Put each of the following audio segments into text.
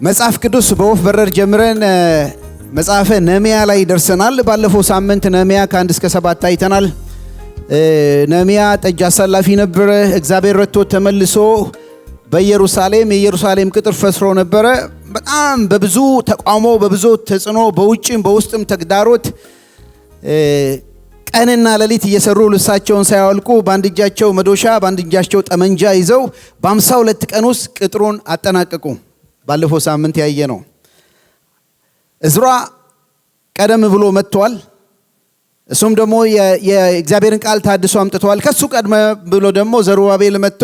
መጽሐፍ ቅዱስ በወፍ በረር ጀምረን መጽሐፈ ነህምያ ላይ ደርሰናል። ባለፈው ሳምንት ነህምያ ከ1 እስከ 7 አይተናል። ነህምያ ጠጅ አሳላፊ ነበረ። እግዚአብሔር ረድቶት ተመልሶ በኢየሩሳሌም የኢየሩሳሌም ቅጥር ፈርሶ ነበረ። በጣም በብዙ ተቃውሞ፣ በብዙ ተጽዕኖ፣ በውጭም በውስጥም ተግዳሮት ቀንና ሌሊት እየሰሩ ልብሳቸውን ሳያወልቁ በአንድ እጃቸው መዶሻ በአንድ እጃቸው ጠመንጃ ይዘው በ52 ቀን ውስጥ ቅጥሩን አጠናቀቁ። ባለፈው ሳምንት ያየነው። እዝራ ቀደም ብሎ መጥቷል። እሱም ደግሞ የእግዚአብሔርን ቃል ታድሶ አምጥተዋል። ከሱ ቀድመ ብሎ ደግሞ ዘሩባቤል መጥቶ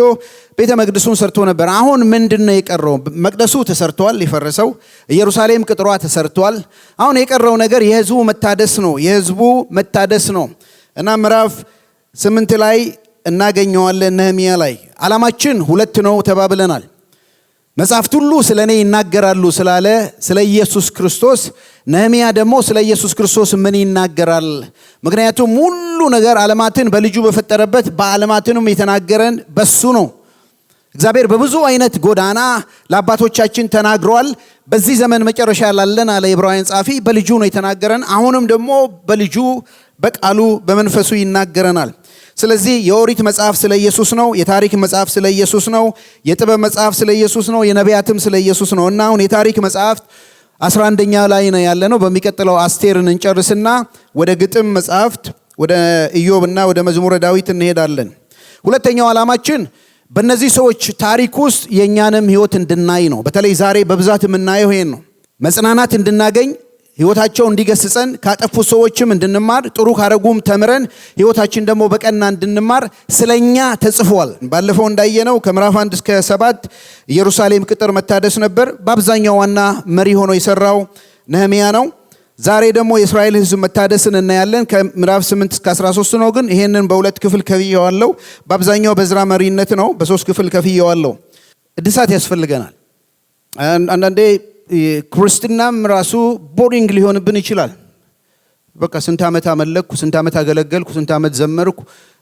ቤተ መቅደሱን ሰርቶ ነበር። አሁን ምንድን ነው የቀረው? መቅደሱ ተሰርቷል፣ የፈረሰው ኢየሩሳሌም ቅጥሯ ተሰርቷል። አሁን የቀረው ነገር የህዝቡ መታደስ ነው። የህዝቡ መታደስ ነው እና ምዕራፍ 8 ላይ እናገኘዋለን። ነህምያ ላይ ዓላማችን ሁለት ነው ተባብለናል። መጽሐፍት ሁሉ ስለ እኔ ይናገራሉ ስላለ ስለ ኢየሱስ ክርስቶስ፣ ነህምያ ደግሞ ስለ ኢየሱስ ክርስቶስ ምን ይናገራል? ምክንያቱም ሁሉ ነገር ዓለማትን በልጁ በፈጠረበት በዓለማትንም የተናገረን በሱ ነው። እግዚአብሔር በብዙ አይነት ጎዳና ለአባቶቻችን ተናግሯል። በዚህ ዘመን መጨረሻ ላለን አለ የዕብራውያን ጸሐፊ በልጁ ነው የተናገረን። አሁንም ደግሞ በልጁ በቃሉ በመንፈሱ ይናገረናል። ስለዚህ የኦሪት መጽሐፍ ስለ ኢየሱስ ነው። የታሪክ መጽሐፍ ስለ ኢየሱስ ነው። የጥበብ መጽሐፍ ስለ ኢየሱስ ነው። የነቢያትም ስለ ኢየሱስ ነው እና አሁን የታሪክ መጽሐፍት 11ኛ ላይ ነው ያለነው። በሚቀጥለው አስቴርን እንጨርስና ወደ ግጥም መጽሐፍት ወደ ኢዮብና ወደ መዝሙረ ዳዊት እንሄዳለን። ሁለተኛው ዓላማችን በእነዚህ ሰዎች ታሪክ ውስጥ የእኛንም ህይወት እንድናይ ነው። በተለይ ዛሬ በብዛት የምናየው ይሄን ነው። መጽናናት እንድናገኝ፣ ህይወታቸው እንዲገስጸን፣ ካጠፉ ሰዎችም እንድንማር፣ ጥሩ ካረጉም ተምረን ህይወታችን ደግሞ በቀና እንድንማር ስለኛ ተጽፏል። ባለፈው እንዳየነው ከምዕራፍ 1 እስከ 7 ኢየሩሳሌም ቅጥር መታደስ ነበር። በአብዛኛው ዋና መሪ ሆኖ የሰራው ነህምያ ነው። ዛሬ ደግሞ የእስራኤል ህዝብ መታደስን እናያለን። ከምዕራፍ 8 እስከ 13 ነው። ግን ይሄንን በሁለት ክፍል ከፍየዋለሁ። በአብዛኛው በዝራ መሪነት ነው። በሶስት ክፍል ከፍየዋለሁ። እድሳት ያስፈልገናል። አንዳንዴ ክርስትናም ራሱ boring ሊሆንብን ይችላል። በቃ ስንት ዓመት አመለክኩ፣ ስንት ዓመት አገለገልኩ፣ ስንት ዓመት ዘመርኩ፣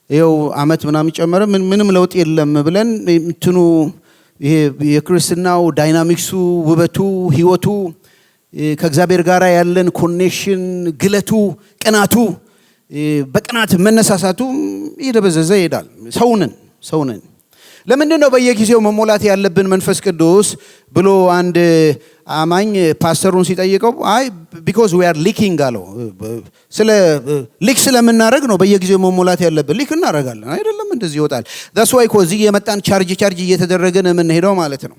ይኸው ዓመት ምናምን ጨመረ፣ ምንም ለውጥ የለም ብለን እንትኑ ይሄ የክርስትናው dynamics ኡ፣ ውበቱ፣ ህይወቱ፣ ከእግዚአብሔር ጋር ያለን connection፣ ግለቱ፣ ቅናቱ፣ በቅናት መነሳሳቱ እየደበዘዘ ይሄዳል። ሰውንን ሰውንን ለምንድን ነው በየጊዜው መሞላት ያለብን መንፈስ ቅዱስ ብሎ አንድ አማኝ ፓስተሩን ሲጠይቀው፣ አይ because we are leaking አለው። ስለ leak ስለምናደርግ ነው በየጊዜው መሞላት ያለብን። Leak እናደርጋለን አይደለም? እንደዚህ ይወጣል። That's why እኮ እዚህ የመጣን charge charge እየተደረገን የምንሄደው ማለት ነው።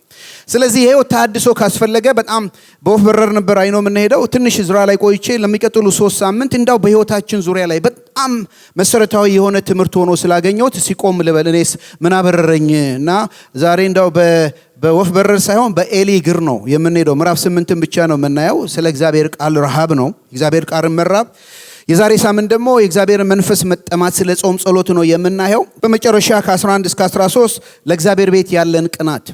ስለዚህ የህይወት ተሃድሶ ካስፈለገ በጣም በወፍ በረር ነበር አይኖ የምንሄደው። ትንሽ እዝራ ላይ ቆይቼ ለሚቀጥሉ 3 ሳምንት እንዳው በህይወታችን ዙሪያ ላይ በጣም መሰረታዊ የሆነ ትምህርት ሆኖ ስላገኘሁት ሲቆም ልበል፣ እኔስ ምን አበረረኝ እና ዛሬ እንዳው በወፍ በረር ሳይሆን በኤሊ እግር ነው የምንሄደው። ምዕራፍ 8ን ብቻ ነው የምናየው። ስለ እግዚአብሔር ቃል ረሃብ ነው፣ እግዚአብሔር ቃልን መራብ። የዛሬ ሳምንት ደግሞ የእግዚአብሔር መንፈስ መጠማት፣ ስለ ጾም ጸሎት ነው የምናየው። በመጨረሻ ከ11 እስከ 13 ለእግዚአብሔር ቤት ያለን ቅናት፣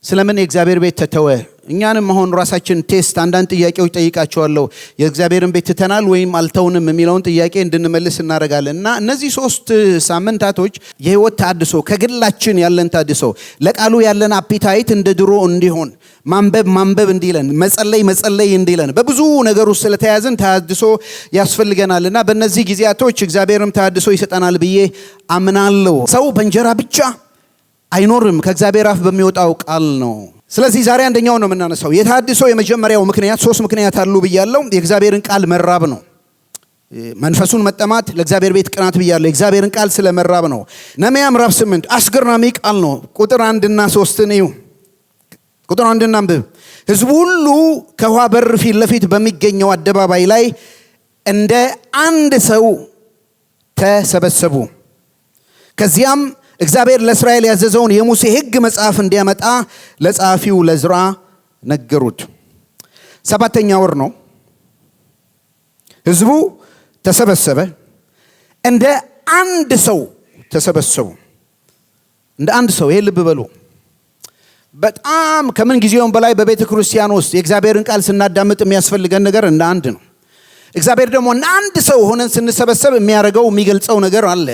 ስለምን የእግዚአብሔር ቤት ተተወ? እኛንም አሁን ራሳችን test አንዳንድ ጥያቄዎች ጠይቃቸዋለሁ። የእግዚአብሔርን ቤት ትተናል ወይም አልተውንም የሚለውን ጥያቄ እንድንመልስ እናደርጋለን። እና እነዚህ 3 ሳምንታቶች የህይወት ታድሶ፣ ከግላችን ያለን ታድሶ፣ ለቃሉ ያለን appetite እንደ ድሮ እንዲሆን፣ ማንበብ ማንበብ እንዲለን፣ መጸለይ መጸለይ እንዲለን፣ በብዙ ነገር ውስጥ ስለተያዝን ታድሶ ያስፈልገናል። እና በእነዚህ ጊዜያቶች እግዚአብሔርም ታድሶ ይሰጠናል ብዬ አምናለሁ። ሰው በእንጀራ ብቻ አይኖርም፣ ከእግዚአብሔር አፍ በሚወጣው ቃል ነው። ስለዚህ ዛሬ አንደኛው ነው የምናነሳው። የተሃድሶ የመጀመሪያው ምክንያት፣ ሶስት ምክንያት አሉ ብያለሁ። የእግዚአብሔርን ቃል መራብ ነው። መንፈሱን መጠማት፣ ለእግዚአብሔር ቤት ቅናት ብያለሁ። የእግዚአብሔርን ቃል ስለ መራብ ነው። ነህምያ ምዕራፍ 8 አስገራሚ ቃል ነው። ቁጥር 1ና 3ን እዩ። ቁጥር 1 እናንብብ። ህዝቡ ሁሉ ከውሃ በር ፊት ለፊት በሚገኘው አደባባይ ላይ እንደ አንድ ሰው ተሰበሰቡ። ከዚያም እግዚአብሔር ለእስራኤል ያዘዘውን የሙሴ ሕግ መጽሐፍ እንዲያመጣ ለጸሐፊው ለዕዝራ ነገሩት። ሰባተኛ ወር ነው። ህዝቡ ተሰበሰበ። እንደ አንድ ሰው ተሰበሰቡ። እንደ አንድ ሰው። ይሄ ልብ በሉ። በጣም ከምን ጊዜውም በላይ በቤተ ክርስቲያን ውስጥ የእግዚአብሔርን ቃል ስናዳምጥ የሚያስፈልገን ነገር እንደ አንድ ነው። እግዚአብሔር ደግሞ እንደ አንድ ሰው ሆነን ስንሰበሰብ የሚያደርገው የሚገልጸው ነገር አለ።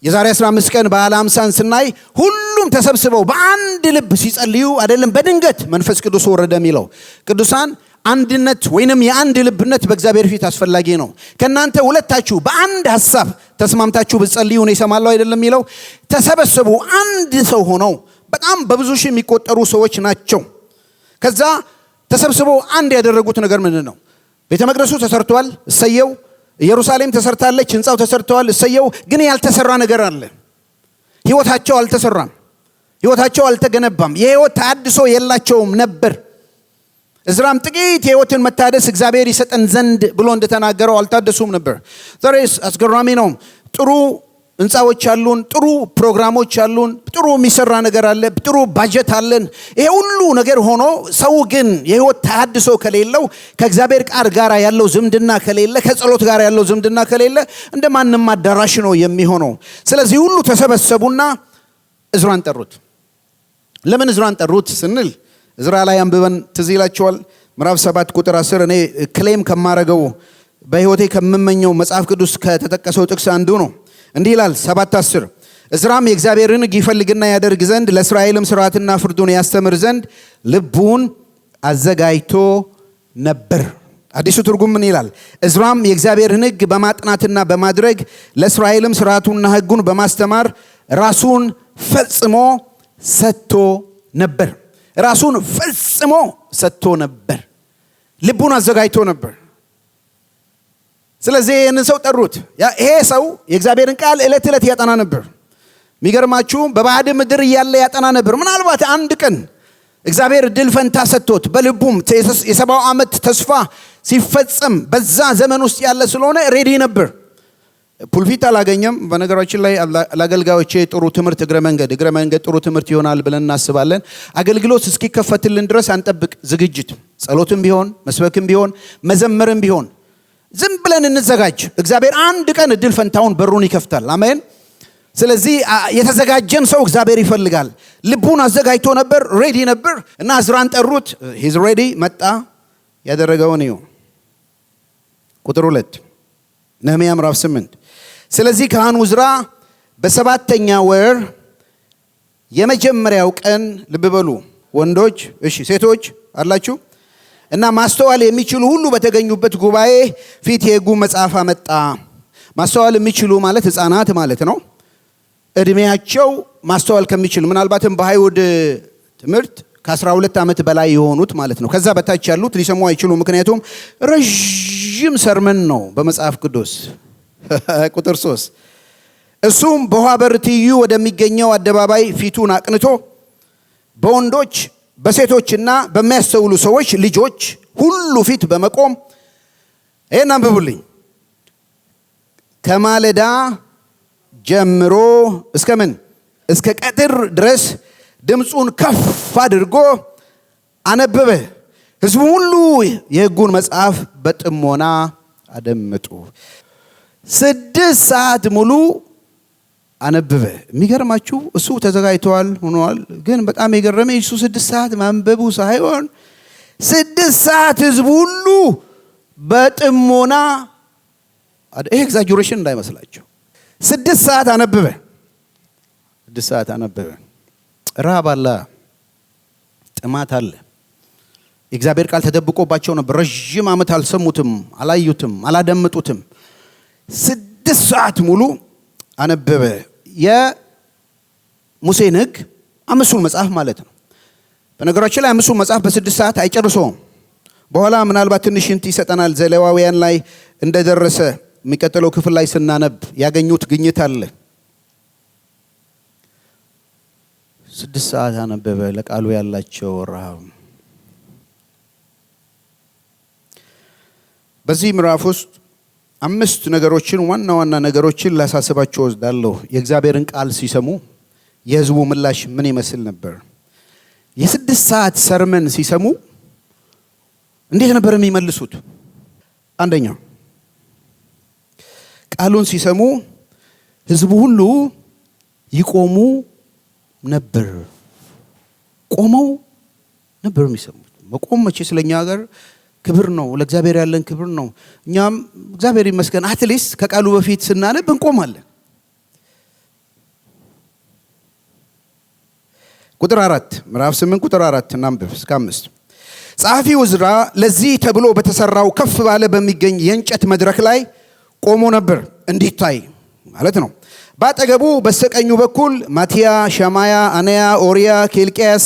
የዛሬ 15 ቀን በዓለ ሃምሳን ስናይ ሁሉም ተሰብስበው በአንድ ልብ ሲጸልዩ አይደለም በድንገት መንፈስ ቅዱስ ወረደ የሚለው። ቅዱሳን አንድነት ወይንም የአንድ ልብነት በእግዚአብሔር ፊት አስፈላጊ ነው። ከናንተ ሁለታችሁ በአንድ ሐሳብ ተስማምታችሁ ብትጸልዩ እኔ እሰማለሁ አይደለም የሚለው። ተሰበሰቡ አንድ ሰው ሆነው፣ በጣም በብዙ ሺህ የሚቆጠሩ ሰዎች ናቸው። ከዛ ተሰብስበው አንድ ያደረጉት ነገር ምንድን ነው? ቤተ መቅደሱ ተሰርቷል፣ እሰየው። ኢየሩሳሌም ተሰርታለች፣ ህንፃው ተሰርተዋል፣ እሰየው። ግን ያልተሰራ ነገር አለ። ህይወታቸው አልተሰራም። ህይወታቸው አልተገነባም። የህይወት ተሐድሶ የላቸውም ነበር። እዝራም ጥቂት የህይወትን መታደስ እግዚአብሔር ይሰጠን ዘንድ ብሎ እንደተናገረው አልታደሱም ነበር። ዛሬ አስገራሚ ነው። ጥሩ ህንፃዎች አሉን፣ ጥሩ ፕሮግራሞች አሉን፣ ጥሩ የሚሰራ ነገር አለ፣ ጥሩ ባጀት አለን። ይሄ ሁሉ ነገር ሆኖ ሰው ግን የህይወት ተሐድሶ ከሌለው፣ ከእግዚአብሔር ቃል ጋር ያለው ዝምድና ከሌለ፣ ከጸሎት ጋር ያለው ዝምድና ከሌለ እንደ ማንም አዳራሽ ነው የሚሆነው። ስለዚህ ሁሉ ተሰበሰቡና እዝራን ጠሩት። ለምን እዝራን ጠሩት ስንል እዝራ ላይ አንብበን ትዝ ይላችኋል። ምዕራፍ 7 ቁጥር 10 እኔ claim ከማረገው፣ በህይወቴ ከምመኘው መጽሐፍ ቅዱስ ከተጠቀሰው ጥቅስ አንዱ ነው። እንዲህ ይላል 7:10፣ እዝራም የእግዚአብሔርን ሕግ ይፈልግና ያደርግ ዘንድ፣ ለእስራኤልም ስርዓትና ፍርዱን ያስተምር ዘንድ ልቡን አዘጋጅቶ ነበር። አዲሱ ትርጉም ምን ይላል? እዝራም የእግዚአብሔርን ሕግ በማጥናትና በማድረግ፣ ለእስራኤልም ስርዓቱንና ሕጉን በማስተማር ራሱን ፈጽሞ ሰጥቶ ነበር። ራሱን ፈጽሞ ሰጥቶ ነበር። ልቡን አዘጋጅቶ ነበር። ስለዚህ ይህንን ሰው ጠሩት። ይሄ ሰው የእግዚአብሔርን ቃል ዕለት ዕለት ያጠና ነበር። የሚገርማችሁ በባዕድ ምድር እያለ ያጠና ነበር። ምናልባት አንድ ቀን እግዚአብሔር እድል ፈንታ ሰጥቶት በልቡም የ70ው ዓመት ተስፋ ሲፈጸም በዛ ዘመን ውስጥ ያለ ስለሆነ ready ነበር። Pulpit አላገኘም። በነገራችን ላይ ለአገልጋዮቼ ጥሩ ትምህርት፣ እግረ መንገድ ጥሩ ትምህርት ይሆናል ብለን እናስባለን። አገልግሎት እስኪከፈትልን ድረስ አንጠብቅ። ዝግጅት ጸሎትም ቢሆን፣ መስበክም ቢሆን፣ መዘመርም ቢሆን ዝም ብለን እንዘጋጅ። እግዚአብሔር አንድ ቀን እድል ፈንታውን በሩን ይከፍታል። አሜን። ስለዚህ የተዘጋጀን ሰው እግዚአብሔር ይፈልጋል። ልቡን አዘጋጅቶ ነበር፣ ready ነበር እና እዝራን ጠሩት። He's ready፣ መጣ። ያደረገውን እዩ። ቁጥር 2 ነህምያ ምዕራፍ 8፣ ስለዚህ ካህኑ ዕዝራ በሰባተኛ ወር የመጀመሪያው ቀን፣ ልብ በሉ ወንዶች፣ እሺ ሴቶች አላችሁ፣ እና ማስተዋል የሚችሉ ሁሉ በተገኙበት ጉባኤ ፊት የሕጉ መጽሐፍ አመጣ። ማስተዋል የሚችሉ ማለት ሕፃናት ማለት ነው። እድሜያቸው ማስተዋል ከሚችሉ፣ ምናልባትም በአይሁድ ትምህርት ከ12 ዓመት በላይ የሆኑት ማለት ነው። ከዛ በታች ያሉት ሊሰሙ አይችሉም። ምክንያቱም ረዥም sermon ነው በመጽሐፍ ቅዱስ። ቁጥር 3፣ እሱም በውሃ በር ትይዩ ወደሚገኘው አደባባይ ፊቱን አቅንቶ በወንዶች፣ በሴቶችና በሚያስተውሉ ሰዎች ልጆች ሁሉ ፊት በመቆም፣ ይህን አንብቡልኝ፣ ከማለዳ ጀምሮ እስከ ምን እስከ ቀትር ድረስ ድምፁን ከፍ አድርጎ አነበበ። ሕዝቡ ሁሉ የሕጉን መጽሐፍ በጥሞና አደመጡ። 6 ሰዓት ሙሉ አነበበ። የሚገርማችሁ እሱ ተዘጋጅተዋል ሆኗል። ግን በጣም የገረመኝ እሱ 6 ሰዓት ማንበቡ ሳይሆን 6 ሰዓት ህዝቡ ሁሉ በጥሞና፣ ይሄ exaggeration እንዳይመስላችሁ። 6 ሰዓት አነበበ። 6 ሰዓት አነበበ። ረሃብ አለ፣ ጥማት አለ። የእግዚአብሔር ቃል ተደብቆባቸው ነበር። ረዥም ዓመት አልሰሙትም፣ አላዩትም፣ አላደመጡትም። 6 ሰዓት ሙሉ አነበበ። የሙሴን ሕግ አምስቱን መጽሐፍ ማለት ነው። በነገራችን ላይ አምስቱን መጽሐፍ በ6 ሰዓት አይጨርሰውም። በኋላ ምናልባት ትንሽ hint ይሰጠናል። ዘሌዋውያን ላይ እንደደረሰ የሚቀጥለው ክፍል ላይ ስናነብ ያገኙት ግኝት አለ። 6 ሰዓት አነበበ። ለቃሉ ያላቸው ረሃብ። በዚህ ምዕራፍ ውስጥ አምስት ነገሮችን፣ ዋና ዋና ነገሮችን ላሳስባችሁ እወዳለሁ። የእግዚአብሔርን ቃል ሲሰሙ የህዝቡ ምላሽ ምን ይመስል ነበር? የ6 ሰዓት sermon ሲሰሙ እንዴት ነበር የሚመልሱት? አንደኛው ቃሉን ሲሰሙ ህዝቡ ሁሉ ይቆሙ ነበር። ቆመው ነበር የሚሰሙት። መቆም መቼ ስለኛ ሀገር ክብር ነው፣ ለእግዚአብሔር ያለን ክብር ነው። እኛም እግዚአብሔር ይመስገን at least ከቃሉ በፊት ስናነብ እንቆማለን። ቁጥር 4፣ ምዕራፍ 8 ቁጥር 4 እናንብብ እስከ 5። ጸሐፊው ዕዝራ ለዚህ ተብሎ በተሰራው ከፍ ባለ በሚገኝ የእንጨት መድረክ ላይ ቆሞ ነበር፣ እንዲታይ ማለት ነው። ባጠገቡ በስተቀኙ በኩል ማቲያ፣ ሸማያ፣ አነያ፣ ኦሪያ፣ ኬልቅያስ፣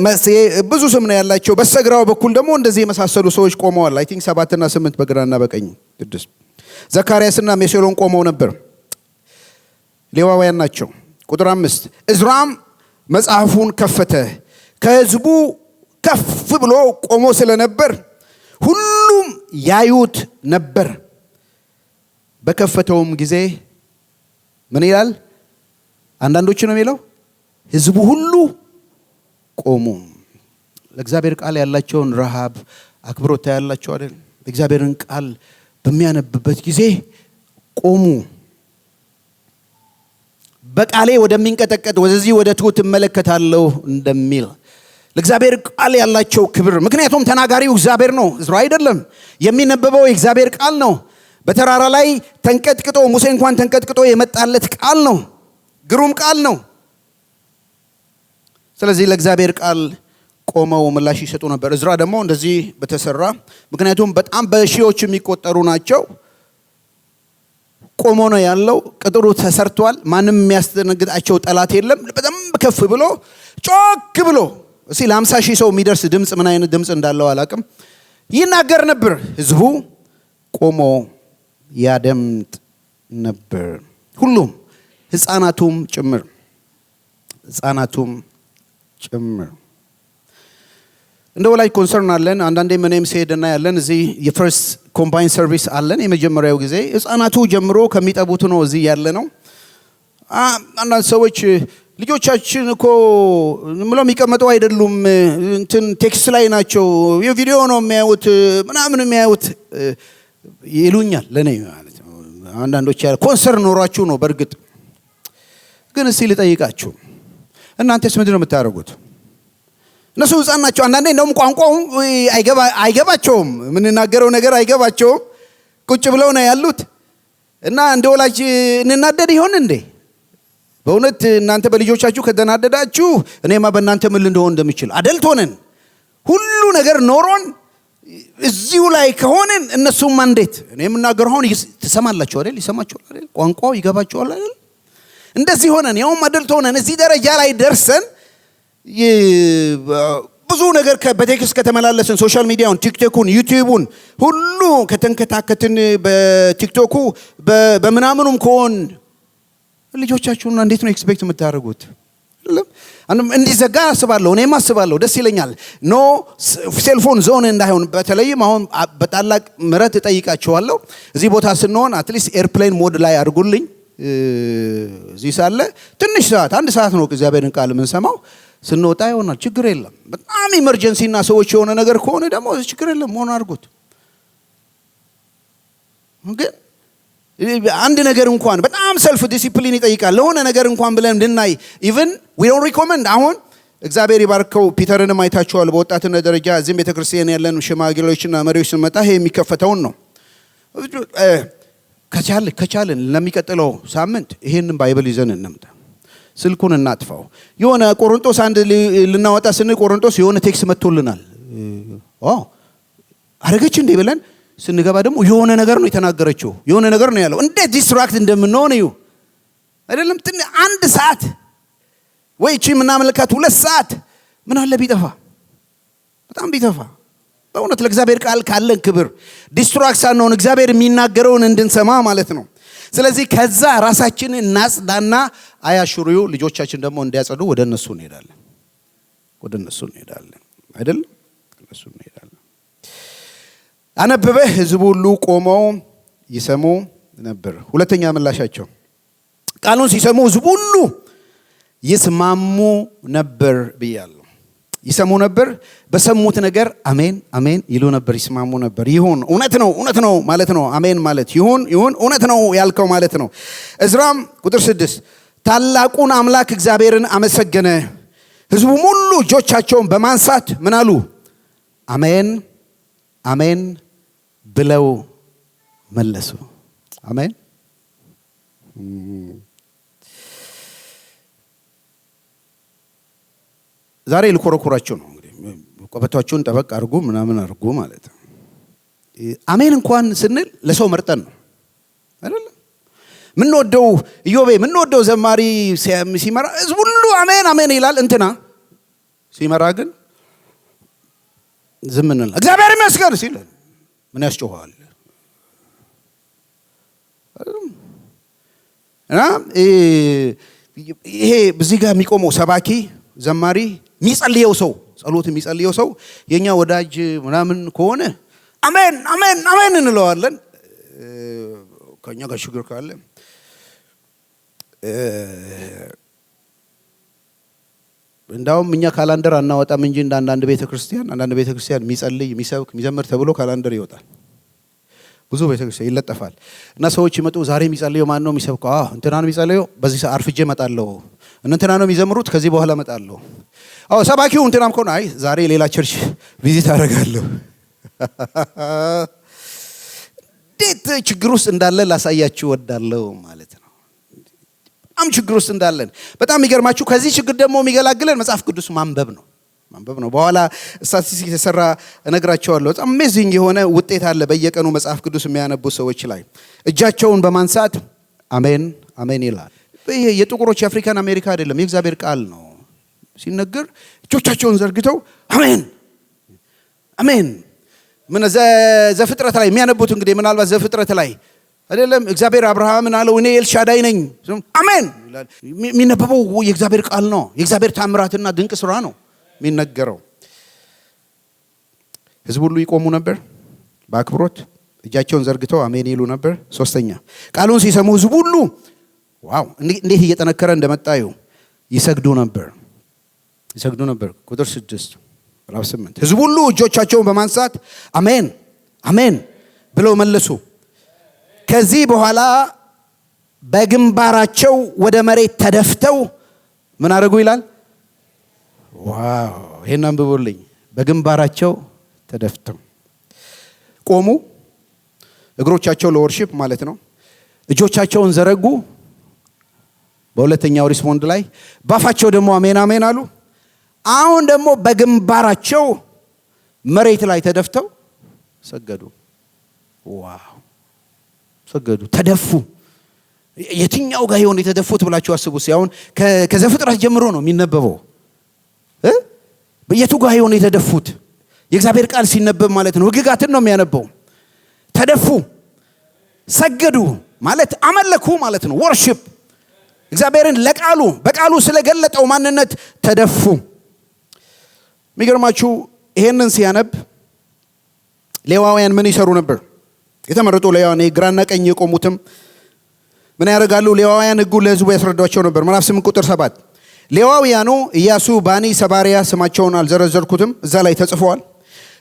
መሴ ብዙ ስም ነው ያላቸው። በስተግራው በኩል ደግሞ እንደዚህ የመሳሰሉ ሰዎች ቆመዋል። I think 7ና 8 በግራና በቀኝ 6። ዘካርያስና ሜሴሎን ቆመው ነበር። ሌዋውያን ናቸው። ቁጥር 5፣ ዕዝራም መጽሐፉን ከፈተ። ከሕዝቡ ከፍ ብሎ ቆሞ ስለነበር ሁሉም ያዩት ነበር። በከፈተውም ጊዜ ምን ይላል? አንዳንዶቹ ነው የሚለው፣ ሕዝቡ ሁሉ ቆሙ። ለእግዚአብሔር ቃል ያላቸውን ረሃብ አክብሮት ያላቸው አይደል? እግዚአብሔርን ቃል በሚያነብበት ጊዜ ቆሙ። በቃሌ ወደሚንቀጠቀጥ ወደዚህ ወደ ትሁት እመለከታለሁ እንደሚል ለእግዚአብሔር ቃል ያላቸው ክብር። ምክንያቱም ተናጋሪው እግዚአብሔር ነው፣ ዕዝራ አይደለም። የሚነበበው የእግዚአብሔር ቃል ነው። በተራራ ላይ ተንቀጥቅጦ ሙሴ እንኳን ተንቀጥቅጦ የመጣለት ቃል ነው። ግሩም ቃል ነው። ስለዚህ ለእግዚአብሔር ቃል ቆመው ምላሽ ይሰጡ ነበር። ዕዝራ ደግሞ እንደዚህ በተሰራ፣ ምክንያቱም በጣም በሺዎች የሚቆጠሩ ናቸው። ቆሞ ነው ያለው። ቅጥሩ ተሰርቷል። ማንም የሚያስደነግጣቸው ጠላት የለም። በደንብ ከፍ ብሎ ጮክ ብሎ፣ እስኪ ለ50,000 ሰው የሚደርስ ድምፅ ምን አይነት ድምፅ እንዳለው አላቅም፣ ይናገር ነበር። ህዝቡ ቆሞ ያደምጥ ነበር። ሁሉም ህፃናቱም ጭምር፣ ህፃናቱም ጭምር። እንደ ወላጅ concern አለን። አንዳንዴ እኔም ስሄድ እናያለን። እዚህ የ first combined service አለን። የመጀመሪያው ጊዜ ህፃናቱ ጀምሮ ከሚጠቡት ነው እዚህ ያለ ነው። አንዳንድ ሰዎች ልጆቻችን እኮ ብለው የሚቀመጡ አይደሉም፣ እንትን text ላይ ናቸው፣ የቪዲዮ ነው የሚያዩት፣ ምናምን የሚያዩት ይሉኛል። ለእኔ ማለት ነው። አንዳንዶች concern ኖሯችሁ ነው። በእርግጥ ግን እስቲ ልጠይቃችሁ፣ እናንተስ ምንድን ነው የምታደርጉት? እነሱ ህፃን ናቸው። አንዳንዴ እንደውም ቋንቋው አይገባቸውም፣ የምንናገረው ነገር አይገባቸውም። ቁጭ ብለው ነው ያሉት እና እንደ ወላጅ እንናደድ ይሆን እንዴ? በእውነት እናንተ በልጆቻችሁ ከተናደዳችሁ እኔማ በእናንተ ምን ልሆን እንደምችል፣ adult ሆነን ሁሉ ነገር ኖሮን እዚሁ ላይ ከሆንን እነሱማ እንዴት? እኔ የምናገረው አሁን ትሰማላችሁ አይደል? ይሰማችኋል አይደል? ቋንቋው ይገባችኋል አይደል? እንደዚህ ሆነን ያውም adult ሆነን እዚህ ደረጃ ላይ ደርሰን ብዙ ነገር በ text ከተመላለስን፣ social media ውን፣ ቲክቶኩን፣ ዩቲዩቡን ሁሉ ከተንከታከትን፣ በቲክቶኩ በምናምኑም ከሆን ልጆቻችሁን እንዴት ነው expect የምታደርጉት? እንዲዘጋ አስባለሁ፣ እኔም አስባለሁ፣ ደስ ይለኛል። No cellphone zone እንዳይሆን በተለይም አሁን በታላቅ ምሕረት እጠይቃችኋለሁ። እዚህ ቦታ ስንሆን at least airplane mode ላይ አድርጉልኝ። እዚህ ሳለ ትንሽ ሰዓት፣ አንድ ሰዓት ነው እግዚአብሔርን ቃል የምንሰማው። ስንወጣ ይሆናል፣ ችግር የለም። በጣም emergency እና ሰዎች የሆነ ነገር ከሆነ ደግሞ ችግር የለም፣ መሆን አድርጉት። ግን አንድ ነገር እንኳን በጣም self discipline ይጠይቃል። ለሆነ ነገር እንኳን ብለን እንድናይ even we don't recommend። አሁን እግዚአብሔር ይባርከው ፒተርንም አይታችኋል። በወጣትነት ደረጃ እዚህም ቤተክርስቲያን ያለን ሽማግሌዎችና መሪዎች ስንመጣ ይሄ የሚከፈተውን ነው። ከቻልን ለሚቀጥለው ሳምንት ይሄንን Bible ይዘን እንምጣ። ስልኩን እናጥፋው። የሆነ ቆሮንቶስ አንድ ልናወጣ ስንል ቆሮንቶስ የሆነ text መጥቶልናል። አረገች እንዴ ብለን ስንገባ ደግሞ የሆነ ነገር ነው የተናገረችው፣ የሆነ ነገር ነው ያለው። እንዴት distract እንደምንሆን እዩ። አይደለም አንድ ሰዓት ወይ እቺ የምናመልካት 2 ሰዓት ምን አለ ቢጠፋ፣ በጣም ቢጠፋ። በእውነት ለእግዚአብሔር ቃል ካለን ክብር distract ሳንሆን እግዚአብሔር የሚናገረውን እንድንሰማ ማለት ነው። ስለዚህ ከዛ ራሳችንን እናጽዳና አያሹሪው ልጆቻችን ደግሞ እንዲያጸዱ ወደ እነሱ እንሄዳለን። ወደ እነሱ እንሄዳለን አይደል? እነሱ እንሄዳለን። አነበበ፣ ህዝቡ ሁሉ ቆመው ይሰሙ ነበር። ሁለተኛ ምላሻቸው ቃሉን ሲሰሙ ህዝቡ ሁሉ ይስማሙ ነበር ብያለሁ። ይሰሙ ነበር። በሰሙት ነገር አሜን አሜን ይሉ ነበር፣ ይስማሙ ነበር። ይሁን፣ እውነት ነው፣ እውነት ነው ማለት ነው። አሜን ማለት ይሁን ይሁን፣ እውነት ነው ያልከው ማለት ነው። እዝራም ቁጥር 6 ታላቁን አምላክ እግዚአብሔርን አመሰገነ። ህዝቡም ሁሉ እጆቻቸውን በማንሳት ምን አሉ? አሜን አሜን ብለው መለሱ። አሜን። ዛሬ ልኮረኩራቸው ነው እንግዲህ፣ ቀበቷቸውን ጠበቅ አድርጉ ምናምን አድርጉ ማለት ነው። አሜን እንኳን ስንል ለሰው መርጠን ነው አይደለም። ምንወደው ኢዮቤ፣ ምንወደው ዘማሪ ሲመራ ህዝብ ሁሉ አሜን አሜን ይላል። እንትና ሲመራ ግን ዝም እንላለን። እግዚአብሔር ይመስገን ሲል ምን ያስጮኸዋል? እና ይሄ እዚህ ጋር የሚቆመው ሰባኪ፣ ዘማሪ፣ የሚጸልየው ሰው፣ ጸሎት የሚጸልየው ሰው የኛ ወዳጅ ምናምን ከሆነ አሜን አሜን አሜን እንለዋለን። ከኛ ጋር ችግር ካለ፣ እንዳውም እኛ calendar አናወጣም እንጂ እንደ አንዳንድ ቤተ ክርስቲያን፣ አንዳንድ ቤተ ክርስቲያን የሚጸልይ፣ የሚሰብክ፣ የሚዘምር ተብሎ calendar ይወጣል። ብዙ ቤተ ክርስቲያን ይለጠፋል። እና ሰዎች ይመጡ፣ ዛሬ የሚጸልየው ማን ነው የሚሰብከው? አዎ፣ እንትና ነው የሚጸልየው፣ በዚህ ሰዓት አርፍጄ እመጣለሁ። እንትና ነው የሚዘምሩት፣ ከዚህ በኋላ እመጣለሁ። አዎ፣ ሰባኪው እንትናም ከሆነ አይ፣ ዛሬ ሌላ church visit አደርጋለሁ። እንዴት ችግር ውስጥ እንዳለ ላሳያችሁ እወዳለሁ ማለት ነው። በጣም ችግር ውስጥ እንዳለን። በጣም የሚገርማችሁ ከዚህ ችግር ደግሞ የሚገላግለን መጽሐፍ ቅዱስ ማንበብ ነው። ማንበብ ነው። በኋላ ስታቲስቲክስ የተሰራ እነግራቸዋለሁ። በጣም amazing የሆነ ውጤት አለ በየቀኑ መጽሐፍ ቅዱስ የሚያነቡ ሰዎች ላይ። እጃቸውን በማንሳት አሜን አሜን ይላል። ይሄ የጥቁሮች የአፍሪካን አሜሪካ አይደለም፣ የእግዚአብሔር ቃል ነው። ሲነገር እጆቻቸውን ዘርግተው አሜን አሜን። ምን ዘፍጥረት ላይ የሚያነቡት እንግዲህ ምናልባት ዘፍጥረት ላይ አይደለም፣ እግዚአብሔር አብርሃምን አለው እኔ ኤልሻዳይ ነኝ፣ አሜን ይላል። የሚነበበው የእግዚአብሔር ቃል ነው። የእግዚአብሔር ታምራትና ድንቅ ስራ ነው የሚነገረው። ህዝብ ሁሉ ይቆሙ ነበር በአክብሮት፣ እጃቸውን ዘርግተው አሜን ይሉ ነበር። ሶስተኛ፣ ቃሉን ሲሰሙ ህዝቡ ሁሉ፣ wow፣ እንዴት እየጠነከረ እንደመጣ ይሰግዱ ነበር። ይሰግዱ ነበር። ቁጥር 6 ምዕራፍ 8፣ ህዝቡ ሁሉ እጆቻቸውን በማንሳት አሜን አሜን ብለው መለሱ። ከዚህ በኋላ በግንባራቸው ወደ መሬት ተደፍተው ምን አደረጉ ይላል? Wow፣ ይሄን አንብቡልኝ። በግንባራቸው ተደፍተው ቆሙ። እግሮቻቸው ለ worship ማለት ነው። እጆቻቸውን ዘረጉ። በሁለተኛው respond ላይ ባፋቸው ደግሞ አሜን አሜን አሉ። አሁን ደግሞ በግንባራቸው መሬት ላይ ተደፍተው ሰገዱ። Wow፣ ሰገዱ፣ ተደፉ። የትኛው ጋር ይሆን የተደፉት ብላችሁ አስቡ። አሁን ከዘፍጥረት ጀምሮ ነው የሚነበበው። እ በየቱ ጋር ይሆን የተደፉት? የእግዚአብሔር ቃል ሲነበብ ማለት ነው። ሕግጋትን ነው የሚያነበው። ተደፉ፣ ሰገዱ ማለት አመለኩ ማለት ነው። Worship፣ እግዚአብሔርን ለቃሉ፣ በቃሉ ስለገለጠው ማንነት ተደፉ። የሚገርማችሁ ይሄንን ሲያነብ ሌዋውያን ምን ይሰሩ ነበር? የተመረጡ ሌዋውያን ግራና ቀኝ የቆሙትም ምን ያደርጋሉ? ሌዋውያን ሕጉን ለሕዝቡ ያስረዷቸው ነበር። ምዕራፍ 8 ቁጥር 7፣ ሌዋውያኑ ኢያሱ፣ ባኒ፣ ሰባሪያ፣ ስማቸውን አልዘረዘርኩትም፣ እዛ ላይ ተጽፈዋል።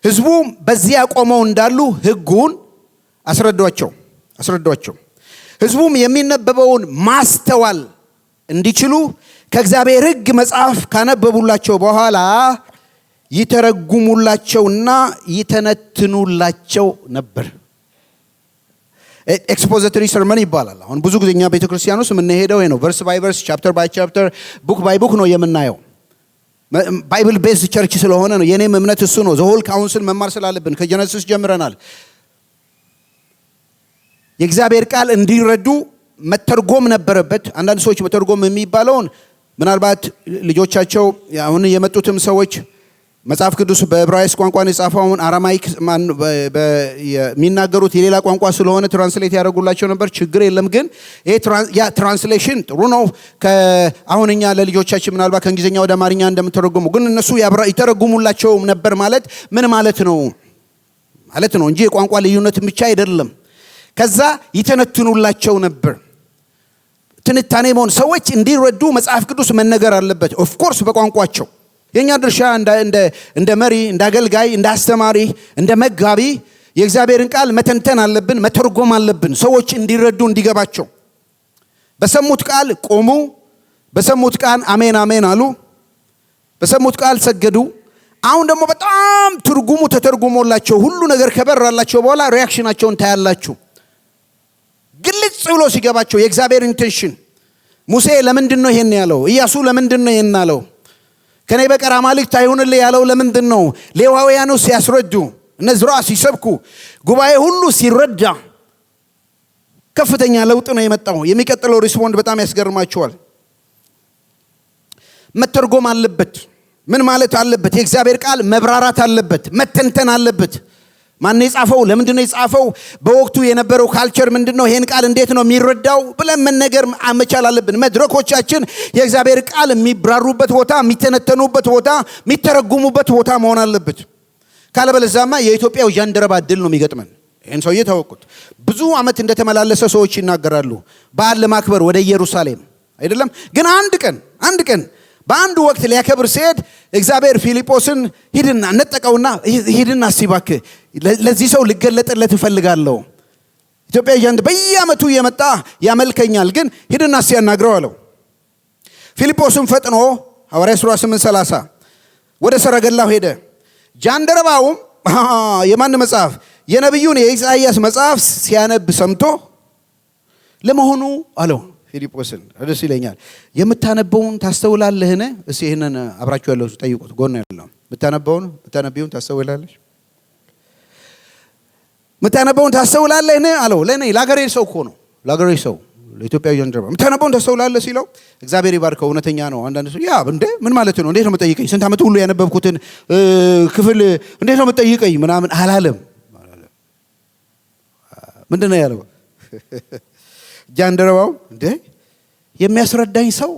ሕዝቡ በዚያ ቆመው እንዳሉ ሕጉን አስረዷቸው አስረዷቸው። ሕዝቡም የሚነበበውን ማስተዋል እንዲችሉ ከእግዚአብሔር ሕግ መጽሐፍ ካነበቡላቸው በኋላ ይተረጉሙላቸውና ይተነትኑላቸው ነበር። Expository sermon ይባላል። አሁን ብዙ ጊዜ እኛ ቤተ ክርስቲያን ውስጥ የምንሄደው ይሄ ነው። Verse by verse፣ chapter by chapter፣ book by book ነው የምናየው። Bible based church ስለሆነ ነው። የኔም እምነት እሱ ነው። The whole counsel መማር ስላለብን ከ Genesis ጀምረናል። የእግዚአብሔር ቃል እንዲረዱ መተርጎም ነበረበት። አንዳንድ ሰዎች መተርጎም የሚባለውን ምናልባት ልጆቻቸው አሁን የመጡትም ሰዎች መጽሐፍ ቅዱስ በዕብራይስጥ ቋንቋ ነው የጻፈውን፣ Aramaic የሚናገሩት የሌላ ቋንቋ ስለሆነ translate ያደርጉላቸው ነበር። ችግር የለም። ግን ይሄ ያ translation ጥሩ ነው። አሁን እኛ ለልጆቻችን ምናልባት ከእንግሊዝኛ ወደ አማርኛ እንደምተረጉሙ፣ ግን እነሱ ይተረጉሙላቸው ነበር ማለት ምን ማለት ነው እንጂ የቋንቋ ልዩነት ብቻ አይደለም። ከዛ ይተነትኑላቸው ነበር። ትንታኔ መሆን፣ ሰዎች እንዲረዱ መጽሐፍ ቅዱስ መነገር አለበት። Of course በቋንቋቸው። የእኛ ድርሻ እንደ መሪ፣ እንደ አገልጋይ፣ እንደ አስተማሪ፣ እንደ መጋቢ የእግዚአብሔርን ቃል መተንተን አለብን፣ መተርጎም አለብን፣ ሰዎች እንዲረዱ፣ እንዲገባቸው። በሰሙት ቃል ቆሙ፣ በሰሙት ቃል አሜን አሜን አሉ፣ በሰሙት ቃል ሰገዱ። አሁን ደግሞ በጣም ትርጉሙ ተተርጉሞላቸው ሁሉ ነገር ከበራላቸው በኋላ reaction ኣቸውን ታያላችሁ። ግልጽ ብሎ ሲገባቸው የእግዚአብሔር intention፣ ሙሴ ለምንድን ነው ይሄን ያለው? ኢያሱ ለምንድን ነው ይሄን ያለው? ከኔ በቀር አማልክት አይሁንልህ ያለው ለምንድን ነው? ሌዋውያኑ ሲያስረዱ፣ እነ ዕዝራ ሲሰብኩ፣ ጉባኤ ሁሉ ሲረዳ ከፍተኛ ለውጥ ነው የመጣው። የሚቀጥለው respond በጣም ያስገርማቸዋል። መተርጎም አለበት። ምን ማለት አለበት? የእግዚአብሔር ቃል መብራራት አለበት፣ መተንተን አለበት። ማን የጻፈው? ለምንድን ነው የጻፈው? በወቅቱ የነበረው culture ምንድን ነው? ይሄን ቃል እንዴት ነው የሚረዳው ብለን መነገር መቻል አለብን። መድረኮቻችን የእግዚአብሔር ቃል የሚብራሩበት ቦታ፣ የሚተነተኑበት ቦታ፣ የሚተረጉሙበት ቦታ መሆን አለበት። ካለበለዚያማ የኢትዮጵያው ጃንደረባ እድል ነው የሚገጥመን። ይህን ሰውዬ ታወቁት። ብዙ ዓመት እንደተመላለሰ ሰዎች ይናገራሉ። በዓል ለማክበር ወደ ኢየሩሳሌም አይደለም ግን አንድ ቀን በአንድ ወቅት ሊያከብር ሲሄድ እግዚአብሔር ፊልጶስን ሂድና ነጠቀውና፣ ሂድና እስቲ እባክህ ለዚህ ሰው ልገለጥለት እፈልጋለሁ። ኢትዮጵያዊ ጃንደረባ በየዓመቱ እየመጣ ያመልከኛል፣ ግን ሂድና እስቲ ያናግረው አለው። ፊልጶስም ፈጥኖ፣ ሐዋርያ ሥራ 8:30፣ ወደ ሰረገላው ሄደ። ጃንደረባውም የማን መጽሐፍ? የነቢዩን የኢሳይያስ መጽሐፍ ሲያነብ ሰምቶ፣ ለመሆኑ አለው ፊልጶስን፣ ደስ ይለኛል፣ የምታነበውን ታስተውላለህን? እስኪ ይህንን አብራችሁ ያለው ጠይቁት። ጎን ያለው የምታነበውን፣ የምታነቢውን ታስተውላለሽ? የምታነበውን ታስተውላለህን አለው። ለእኔ ለአገሬ ሰው እኮ ነው፣ ለአገሬ ሰው፣ ለኢትዮጵያዊ ጃንደረባ የምታነበውን ታስተውላለህ ሲለው፣ እግዚአብሔር ይባርከው፣ እውነተኛ ነው። አንዳንድ ሰው ያ እንዴ ምን ማለት ነው? እንዴት ነው የምጠይቀኝ? ስንት ዓመት ሁሉ ያነበብኩትን ክፍል እንዴት ነው የምጠይቀኝ? ምናምን አላለም። ምንድን ነው ያለው? ጃንደረባው እንዴ የሚያስረዳኝ ሰው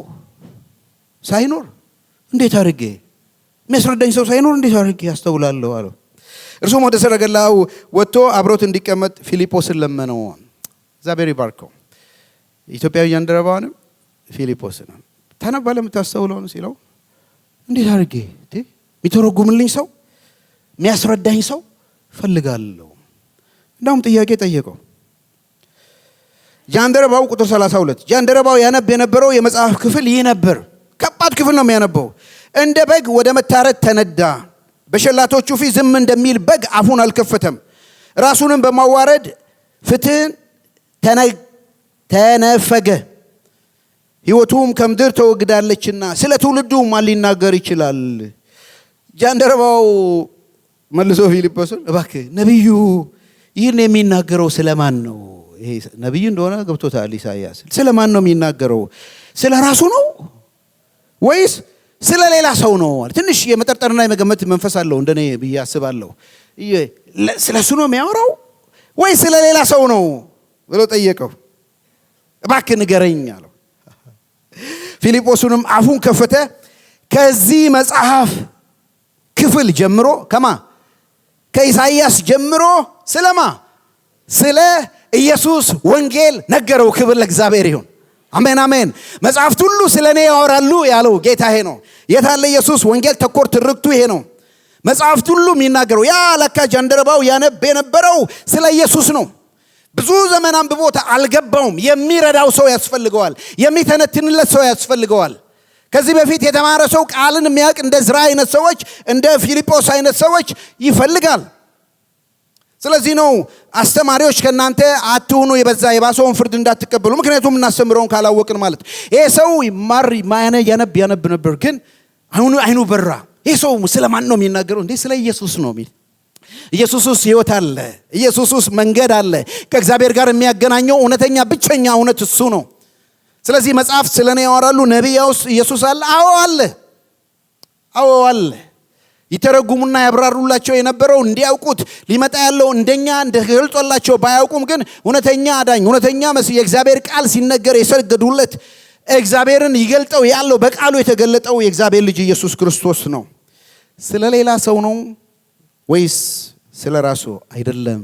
ሳይኖር እንዴት አድርጌ፣ የሚያስረዳኝ ሰው ሳይኖር እንዴት አድርጌ ያስተውላለሁ አለው። እርሱም ወደ ሰረገላው ወጥቶ አብሮት እንዲቀመጥ ፊልጶስን ለመነው። እግዚአብሔር ይባርከው። ኢትዮጵያዊ ጃንደረባውንም ፊልጶስንም ታነባለህ የምታስተውለውን ሲለው፣ እንዴት አድርጌ፣ የሚተረጉምልኝ ሰው፣ የሚያስረዳኝ ሰው ፈልጋለሁ። እንዳውም ጥያቄ ጠየቀው። ጃንደረባው፣ ቁጥር 32፣ ጃንደረባው ያነብ የነበረው የመጽሐፍ ክፍል ይህ ነበር። ከባድ ክፍል ነው የሚያነበው። እንደ በግ ወደ መታረድ ተነዳ፣ በሸላቶቹ ፊት ዝም እንደሚል በግ አፉን አልከፈተም። ራሱንም በማዋረድ ፍትህን ተነፈገ። ሕይወቱም ከምድር ተወግዳለችና ስለ ትውልዱ ማን ሊናገር ይችላል? ጃንደረባው መልሶ ፊልጶስን፣ እባክህ ነቢዩ ይህን የሚናገረው ስለማን ነው? ይሄ ነቢዩ እንደሆነ ገብቶታል ኢሳይያስ። ስለ ማን ነው የሚናገረው? ስለ ራሱ ነው ወይስ ስለ ሌላ ሰው ነው? ትንሽ የመጠርጠርና የመገመት መንፈስ አለው እንደኔ ብዬ አስባለሁ። ስለ እሱ ነው የሚያወራው ወይ ስለ ሌላ ሰው ነው ብሎ ጠየቀው። እባክህ ንገረኝ አለው። ፊልጶስንም አፉን ከፈተ። ከዚህ መጽሐፍ ክፍል ጀምሮ፣ ከማ? ከኢሳይያስ ጀምሮ፣ ስለማ? ስለ ኢየሱስ ወንጌል ነገረው። ክብር ለእግዚአብሔር ይሁን። አሜን አሜን። መጽሐፍት ሁሉ ስለ እኔ ያወራሉ ያለው ጌታ ይሄ ነው። የታለ ኢየሱስ? ወንጌል ተኮር ትርክቱ ይሄ ነው። መጽሐፍት ሁሉ የሚናገረው ያ ለካ ጃንደረባው ያነብ የነበረው ስለ ኢየሱስ ነው። ብዙ ዘመን አንብቦት አልገባውም። የሚረዳው ሰው ያስፈልገዋል። የሚተነትንለት ሰው ያስፈልገዋል። ከዚህ በፊት የተማረ ሰው፣ ቃልን የሚያውቅ፣ እንደ ዕዝራ አይነት ሰዎች፣ እንደ ፊልጶስ አይነት ሰዎች ይፈልጋል። ስለዚህ ነው አስተማሪዎች ከእናንተ አትሁኑ፣ የበዛ የባሰውን ፍርድ እንዳትቀበሉ። ምክንያቱም እናስተምረውን ካላወቅን ማለት። ይሄ ሰው ይማር ያነብ ያነብ ነበር፣ ግን አሁን አይኑ በራ። ይሄ ሰው ስለ ማን ነው የሚናገረው? እንዴ ስለ ኢየሱስ ነው የሚል። ኢየሱስ ውስጥ ሕይወት አለ። ኢየሱስ ውስጥ መንገድ አለ። ከእግዚአብሔር ጋር የሚያገናኘው እውነተኛ ብቸኛ እውነት እሱ ነው። ስለዚህ መጽሐፍት ስለ እኔ ያወራሉ። ነቢያ ውስጥ ኢየሱስ አለ። አዎ አለ። አዎ አለ። ይተረጉሙና ያብራሩላቸው የነበረው እንዲያውቁት፣ ሊመጣ ያለው እንደኛ እንደገልጾላቸው ባያውቁም፣ ግን እውነተኛ አዳኝ፣ እውነተኛ መሲህ፣ የእግዚአብሔር ቃል ሲነገር የሰገዱለት፣ እግዚአብሔርን ይገልጠው ያለው፣ በቃሉ የተገለጠው የእግዚአብሔር ልጅ ኢየሱስ ክርስቶስ ነው። ስለ ሌላ ሰው ነው ወይስ ስለ ራሱ? አይደለም።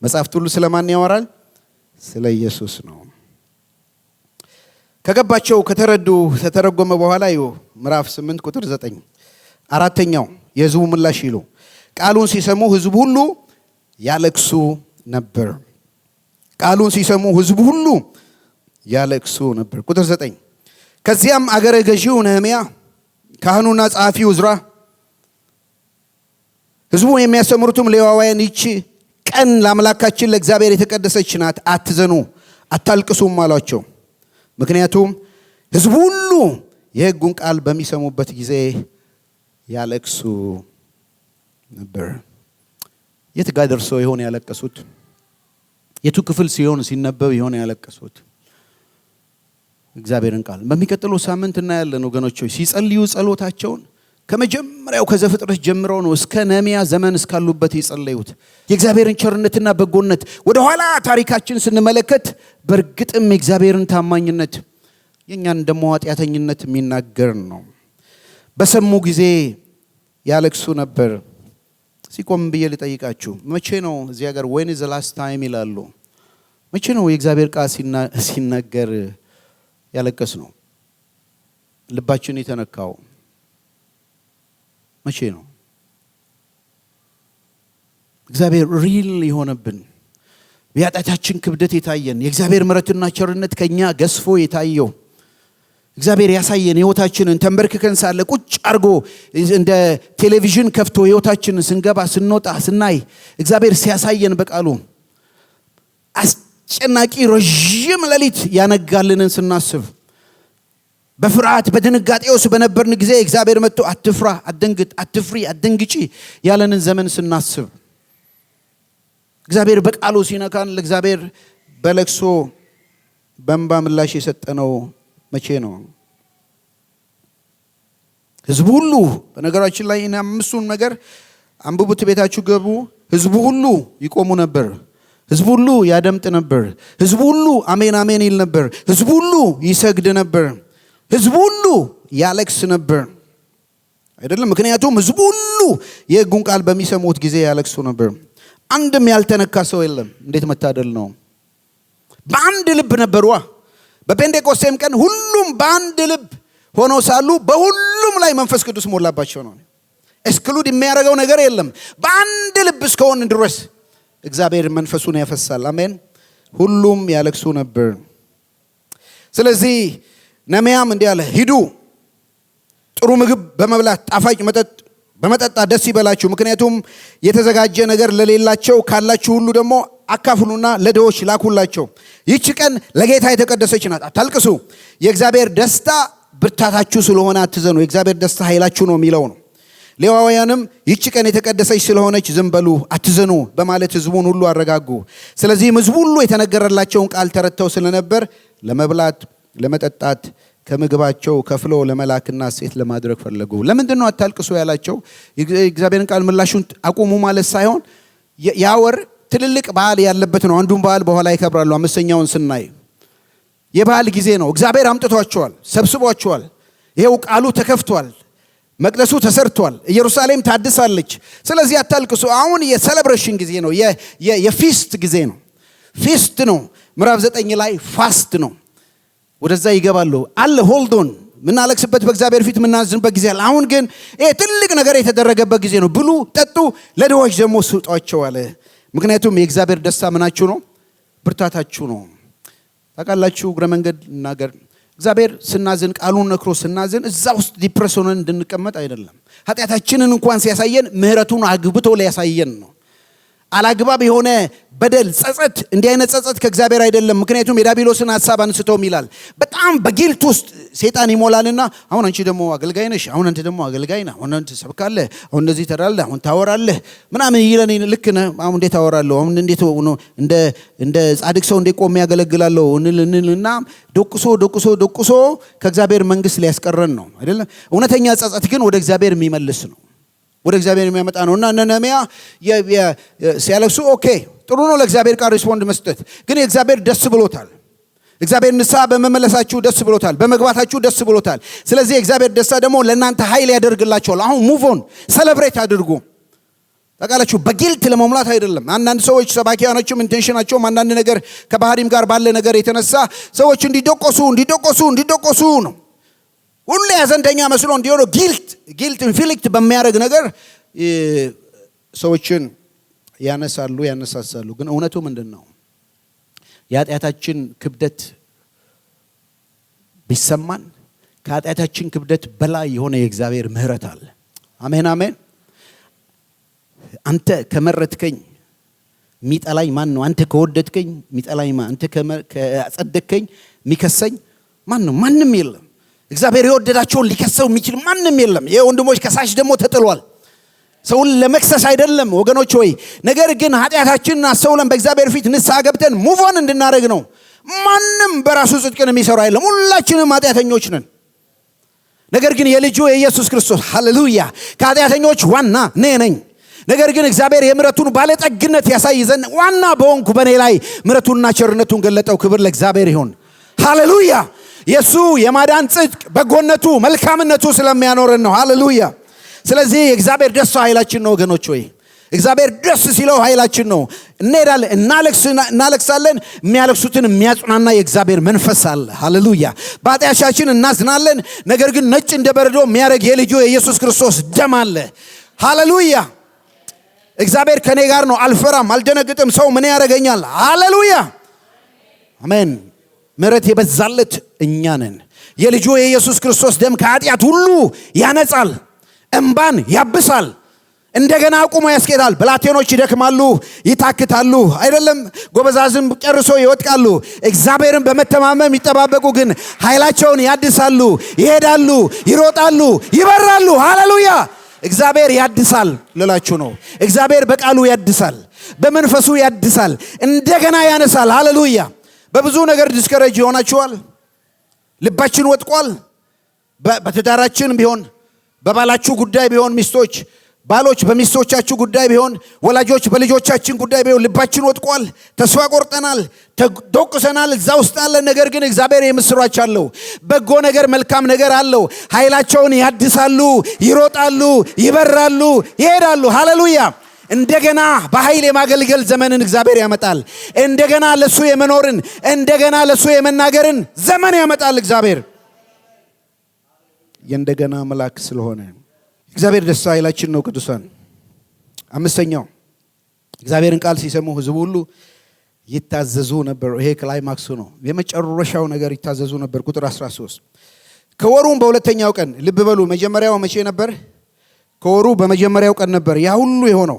መጽሐፍት ሁሉ ስለማን ያወራል? ስለ ኢየሱስ ነው። ከገባቸው፣ ከተረዱ፣ ከተተረጎመ በኋላ ይሁ ምዕራፍ 8 ቁጥር 9፣ አራተኛው የህዝቡ ምላሽ ይሉ፣ ቃሉን ሲሰሙ ህዝቡ ሁሉ ያለቅሱ ነበር። ቃሉን ሲሰሙ ህዝቡ ሁሉ ያለቅሱ ነበር። ቁጥር 9፣ ከዚያም አገረ ገዢው ነህምያ፣ ካህኑና ጸሐፊው ዕዝራ፣ ህዝቡ የሚያስተምሩትም ሌዋውያን ይቺ ቀን ለአምላካችን ለእግዚአብሔር የተቀደሰች ናት፣ አትዘኑ፣ አታልቅሱም አሏቸው። ምክንያቱም ህዝቡ ሁሉ የሕጉን ቃል በሚሰሙበት ጊዜ ያለቅሱ ነበር። የት ጋር ደርሰው ይሆን ያለቀሱት? የቱ ክፍል ሲሆን ሲነበብ ይሆን ያለቀሱት? እግዚአብሔርን ቃል በሚቀጥለው ሳምንት እናያለን ወገኖች ሆይ። ሲጸልዩ ጸሎታቸውን ከመጀመሪያው ከዘፍጥረት ጀምረው ነው እስከ ነህምያ ዘመን እስካሉበት የጸለዩት። የእግዚአብሔርን ቸርነትና በጎነት ወደ ኋላ ታሪካችን ስንመለከት በእርግጥም የእግዚአብሔርን ታማኝነት የእኛን ደግሞ ኃጢአተኝነት የሚናገር ነው። በሰሙ ጊዜ ያለቅሱ ነበር። ሲቆም ብዬ ልጠይቃችሁ፣ መቼ ነው እዚህ ሀገር "When is the last time" ይላሉ። መቼ ነው የእግዚአብሔር ቃል ሲናገር ያለቀስነው? ልባችን የተነካው መቼ ነው? እግዚአብሔር real የሆነብን፣ የኃጢአታችን ክብደት የታየን፣ የእግዚአብሔር ምሕረትና ቸርነት ከኛ ገዝፎ የታየው፣ እግዚአብሔር ያሳየን፣ ህይወታችንን ተንበርክከን ሳለ ቁጭ አድርጎ እንደ ቴሌቪዥን ከፍቶ ህይወታችንን ስንገባ ስንወጣ ስናይ እግዚአብሔር ሲያሳየን፣ በቃሉ አስጨናቂ ረዥም ሌሊት ያነጋልንን ስናስብ፣ በፍርሃት በድንጋጤ ውስጥ በነበርን ጊዜ እግዚአብሔር መጥቶ "አትፍራ፣ አትደንግጥ፣ አትፍሪ፣ አትደንግጪ" ያለንን ዘመን ስናስብ፣ እግዚአብሔር በቃሉ ሲነካን ለእግዚአብሔር በለቅሶ በእንባ ምላሽ የሰጠነው መቼ ነው? ህዝቡ ሁሉ፣ በነገራችን ላይ እኔ አምስቱን ነገር አንብቡት፣ ቤታችሁ ገቡ። ህዝቡ ሁሉ ይቆሙ ነበር። ህዝቡ ሁሉ ያደምጥ ነበር። ህዝቡ ሁሉ አሜን አሜን ይል ነበር። ህዝቡ ሁሉ ይሰግድ ነበር። ህዝቡ ሁሉ ያለቅስ ነበር። አይደለም? ምክንያቱም ህዝቡ ሁሉ የህጉን ቃል በሚሰሙት ጊዜ ያለቅሱ ነበር። አንድም ያልተነካ ሰው የለም። እንዴት መታደል ነው! በአንድ ልብ ነበሩዋ። በጴንጤቆስጤም ቀን ሁሉም በአንድ ልብ ሆነው ሳሉ በሁሉም ላይ መንፈስ ቅዱስ ሞላባቸው ነው። Exclude የሚያደርገው ነገር የለም። በአንድ ልብ እስከሆን ድረስ እግዚአብሔር መንፈሱን ያፈሳል። አሜን። ሁሉም ያለቅሱ ነበር። ስለዚህ ነህምያም እንዲህ አለ፣ "ሂዱ፣ ጥሩ ምግብ በመብላት ጣፋጭ መጠጥ በመጠጣት ደስ ይበላችሁ። ምክንያቱም የተዘጋጀ ነገር ለሌላቸው ካላችሁ ሁሉ ደግሞ አካፍሉና ለድሆች ላኩላቸው። ይህች ቀን ለጌታ የተቀደሰች ናት፣ አታልቅሱ። የእግዚአብሔር ደስታ ብርታታችሁ ስለሆነ አትዘኑ። የእግዚአብሔር ደስታ ኃይላችሁ ነው" የሚለው ነው። ሌዋውያንም "ይህች ቀን የተቀደሰች ስለሆነች ዝም በሉ፣ አትዘኑ" በማለት ህዝቡን ሁሉ አረጋጉ። ስለዚህም ህዝቡ ሁሉ የተነገረላቸውን ቃል ተረድተው ስለነበር ለመብላት፣ ለመጠጣት፣ ከምግባቸው ከፍሎ ለመላክና ሐሴት ለማድረግ ፈለጉ። ለምንድን ነው አታልቅሱ ያላቸው? የእግዚአብሔርን ቃል ምላሹን አቁሙ ማለት ሳይሆን ያ ወር ትልልቅ በዓል ያለበት ነው። አንዱን በዓል በኋላ ይከብራሉ። አምስተኛውን ስናይ የበዓል ጊዜ ነው። እግዚአብሔር አምጥቷቸዋል፣ ሰብስቧቸዋል። ይሄው ቃሉ ተከፍቷል፣ መቅደሱ ተሰርቷል፣ ኢየሩሳሌም ታድሳለች። ስለዚህ አታልቅሱ። አሁን የ celebration ጊዜ ነው፣ የ feast ጊዜ ነው። Feast ነው። ምዕራፍ 9 ላይ fast ነው። ወደዛ ይገባሉ አለ። Hold on፣ የምናለቅስበት በእግዚአብሔር ፊት የምናዝንበት ጊዜ አለ። አሁን ግን ይሄ ትልቅ ነገር የተደረገበት ጊዜ ነው። ብሉ፣ ጠጡ፣ ለድሆች ደግሞ ስጧቸው አለ። ምክንያቱም የእግዚአብሔር ደስታ ምናችሁ ነው? ብርታታችሁ ነው። ታውቃላችሁ፣ እግረ መንገድ እናገር፣ እግዚአብሔር ስናዝን፣ ቃሉን ነክሮ ስናዝን እዛ ውስጥ depress ሆነን እንድንቀመጥ አይደለም። ኃጢአታችንን እንኳን ሲያሳየን ምሕረቱን አግብቶ ሊያሳየን ነው። አላግባብ የሆነ በደል፣ ጸጸት፣ እንዲህ አይነት ጸጸት ከእግዚአብሔር አይደለም። ምክንያቱም የዳቢሎስን ሀሳብ አንስቶም ይላል። በጣም በ guilt ውስጥ ሴጣን ይሞላልና አሁን አንቺ ደግሞ አገልጋይ ነሽ፣ አሁን አንተ ደግሞ አገልጋይ ነህ፣ አሁን አንተ ትሰብካለህ፣ አሁን እንደዚህ ትላለህ፣ አሁን ታወራለህ ምናምን ይለን። ልክ ነህ። አሁን እንዴት አወራለሁ? አሁን እንዴት ነው እንደ ጻድቅ ሰው እንዴት ቆሜ ያገለግላለሁ? እንል እንልና ደቁሶ ደቁሶ ደቁሶ ከእግዚአብሔር መንግስት ሊያስቀረን ነው፣ አይደለም? እውነተኛ ጸጸት ግን ወደ እግዚአብሔር የሚመልስ ነው፣ ወደ እግዚአብሔር የሚያመጣ ነው። እና እነ ነህምያ ሲያለቅሱ okay፣ ጥሩ ነው ለእግዚአብሔር ቃል respond መስጠት፣ ግን የእግዚአብሔር ደስ ብሎታል። እግዚአብሔር ንስሐ በመመለሳችሁ ደስ ብሎታል፣ በመግባታችሁ ደስ ብሎታል። ስለዚህ የእግዚአብሔር ደስታ ደግሞ ለእናንተ ኃይል ያደርግላችኋል። አሁን move on፣ celebrate አድርጉ። ታውቃላችሁ፣ በ guilt ለመሙላት አይደለም። አንዳንድ ሰዎች ሰባኪያኖችም intention ኣቸውም አንዳንድ ነገር ከባህሪም ጋር ባለ ነገር የተነሳ ሰዎች እንዲደቆሱ እንዲደቆሱ እንዲደቆሱ ነው። ሁሌ ያዘንተኛ መስሎ እንዲሆኑ guilt inflict በሚያደርግ ነገር ሰዎችን ያነሳሉ፣ ያነሳሳሉ። ግን እውነቱ ምንድን ነው? የኃጢአታችን ክብደት ቢሰማን ከኃጢአታችን ክብደት በላይ የሆነ የእግዚአብሔር ምሕረት አለ። አሜን አሜን። አንተ ከመረጥከኝ የሚጠላኝ ማን ነው? አንተ ከወደድከኝ የሚጠላኝ ማን? አንተ ከጸደቅከኝ የሚከሰኝ ማን ነው? ማንም የለም። እግዚአብሔር የወደዳቸውን ሊከሰው የሚችል ማንም የለም። የወንድሞች ከሳሽ ደግሞ ተጥሏል። ሰውን ለመክሰስ አይደለም ወገኖች ሆይ፣ ነገር ግን ኃጢአታችንን አስተውለን በእግዚአብሔር ፊት ንስሐ ገብተን move on እንድናደርግ ነው። ማንም በራሱ ጽድቅን የሚሰራ የለም። ሁላችንም ኃጢአተኞች ነን። ነገር ግን የልጁ የኢየሱስ ክርስቶስ ሃሌሉያ ከኃጢአተኞች ዋና እኔ ነኝ። ነገር ግን እግዚአብሔር የምሕረቱን ባለጠግነት ያሳይ ዘንድ ዋና በሆንኩ በእኔ ላይ ምሕረቱንና ቸርነቱን ገለጠው። ክብር ለእግዚአብሔር ይሁን። ሃሌሉያ። የሱ የማዳን ጽድቅ በጎነቱ መልካምነቱ ስለሚያኖረን ነው። ሃሌሉያ። ስለዚህ የእግዚአብሔር ደስታ ኃይላችን ነው ወገኖች ሆይ። እግዚአብሔር ደስ ሲለው ኃይላችን ነው። እንሄዳለን፣ እናለቅሳለን። የሚያለቅሱትን የሚያጽናና የእግዚአብሔር መንፈስ አለ። ሃሌሉያ። በኃጢአታችን እናዝናለን፣ ነገር ግን ነጭ እንደ በረዶ የሚያደርግ የልጁ የኢየሱስ ክርስቶስ ደም አለ። ሃሌሉያ። እግዚአብሔር ከኔ ጋር ነው፣ አልፈራም፣ አልደነግጥም። ሰው ምን ያደርገኛል? ሃሌሉያ፣ አሜን። ምሕረት የበዛለት እኛ ነን። የልጁ የኢየሱስ ክርስቶስ ደም ከኃጢአት ሁሉ ያነጻል፣ እምባን ያብሳል፣ እንደገና አቁሞ ያስኬዳል። ብላቴኖች ይደክማሉ፣ ይታክታሉ፣ አይደለም ጎበዛዝም ጨርሶ ይወድቃሉ። እግዚአብሔርን በመተማመን የሚጠባበቁ ግን ኃይላቸውን ያድሳሉ፣ ይሄዳሉ፣ ይሮጣሉ፣ ይበራሉ። ሃሌሉያ። እግዚአብሔር ያድሳል ልላችሁ ነው። እግዚአብሔር በቃሉ ያድሳል፣ በመንፈሱ ያድሳል፣ እንደገና ያነሳል። ሃሌሉያ። በብዙ ነገር discourage ይሆናችኋል። ልባችን ወድቋል። በትዳራችን ቢሆን፣ በባላችሁ ጉዳይ ቢሆን፣ ሚስቶች ባሎች በሚስቶቻችሁ ጉዳይ ቢሆን፣ ወላጆች በልጆቻችን ጉዳይ ቢሆን ልባችን ወድቋል። ተስፋ ቆርጠናል፣ ተዶቅሰናል፣ እዛ ውስጥ አለ። ነገር ግን እግዚአብሔር የምስራች አለው። በጎ ነገር፣ መልካም ነገር አለው። ኃይላቸውን ያድሳሉ፣ ይሮጣሉ፣ ይበራሉ፣ ይሄዳሉ። ሃሌሉያ። እንደገና በኃይል የማገልገል ዘመንን እግዚአብሔር ያመጣል። እንደገና ለሱ የመኖርን፣ እንደገና ለሱ የመናገርን ዘመን ያመጣል እግዚአብሔር። የእንደገና አምላክ ስለሆነ እግዚአብሔር ደስታ ኃይላችን ነው። ቅዱሳን፣ አምስተኛው እግዚአብሔርን ቃል ሲሰሙ ህዝቡ ሁሉ ይታዘዙ ነበር። ይሄ climax ኡ ነው። የመጨረሻው ነገር ይታዘዙ ነበር። ቁጥር 13 ከወሩም በሁለተኛው ቀን፣ ልብ በሉ፣ መጀመሪያው መቼ ነበር? ከወሩ በመጀመሪያው ቀን ነበር ያ ሁሉ የሆነው።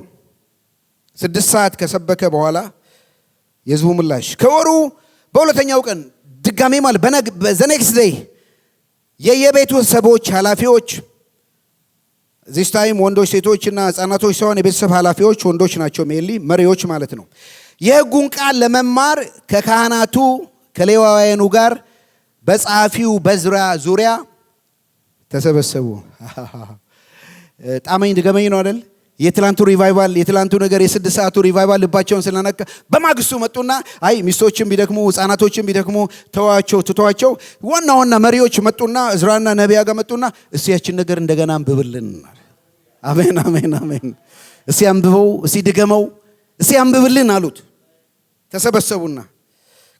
6 ሰዓት ከሰበከ በኋላ የህዝቡ ምላሽ ከወሩ በሁለተኛው ቀን ድጋሜ ማለት በ the next day የየቤቱ ሰቦች ኃላፊዎች፣ this time ወንዶች፣ ሴቶችና ህፃናቶች ሳይሆን የቤተሰብ ኃላፊዎች ወንዶች ናቸው፣ mainly መሪዎች ማለት ነው። የህጉን ቃል ለመማር ከካህናቱ ከሌዋውያኑ ጋር በጸሐፊው በዕዝራ ዙሪያ ተሰበሰቡ። ጣመኝ ድገመኝ ነው አይደል? የትላንቱ revival፣ የትላንቱ ነገር፣ የ6 ሰዓቱ revival ልባቸውን ስለነካ በማግስቱ መጡና አይ ሚስቶችም ቢደክሙ ህፃናቶችም ቢደክሙ ተዋቸው፣ ትተዋቸው ዋና ዋና መሪዎች መጡና እዝራና ነቢያ ጋር መጡና እስቲ ያችን ነገር እንደገና አንብብልን። አሜን፣ አሜን፣ አሜን። እስቲ አንብበው፣ እስቲ ድገመው፣ እስቲ አንብብልን አሉት። ተሰበሰቡና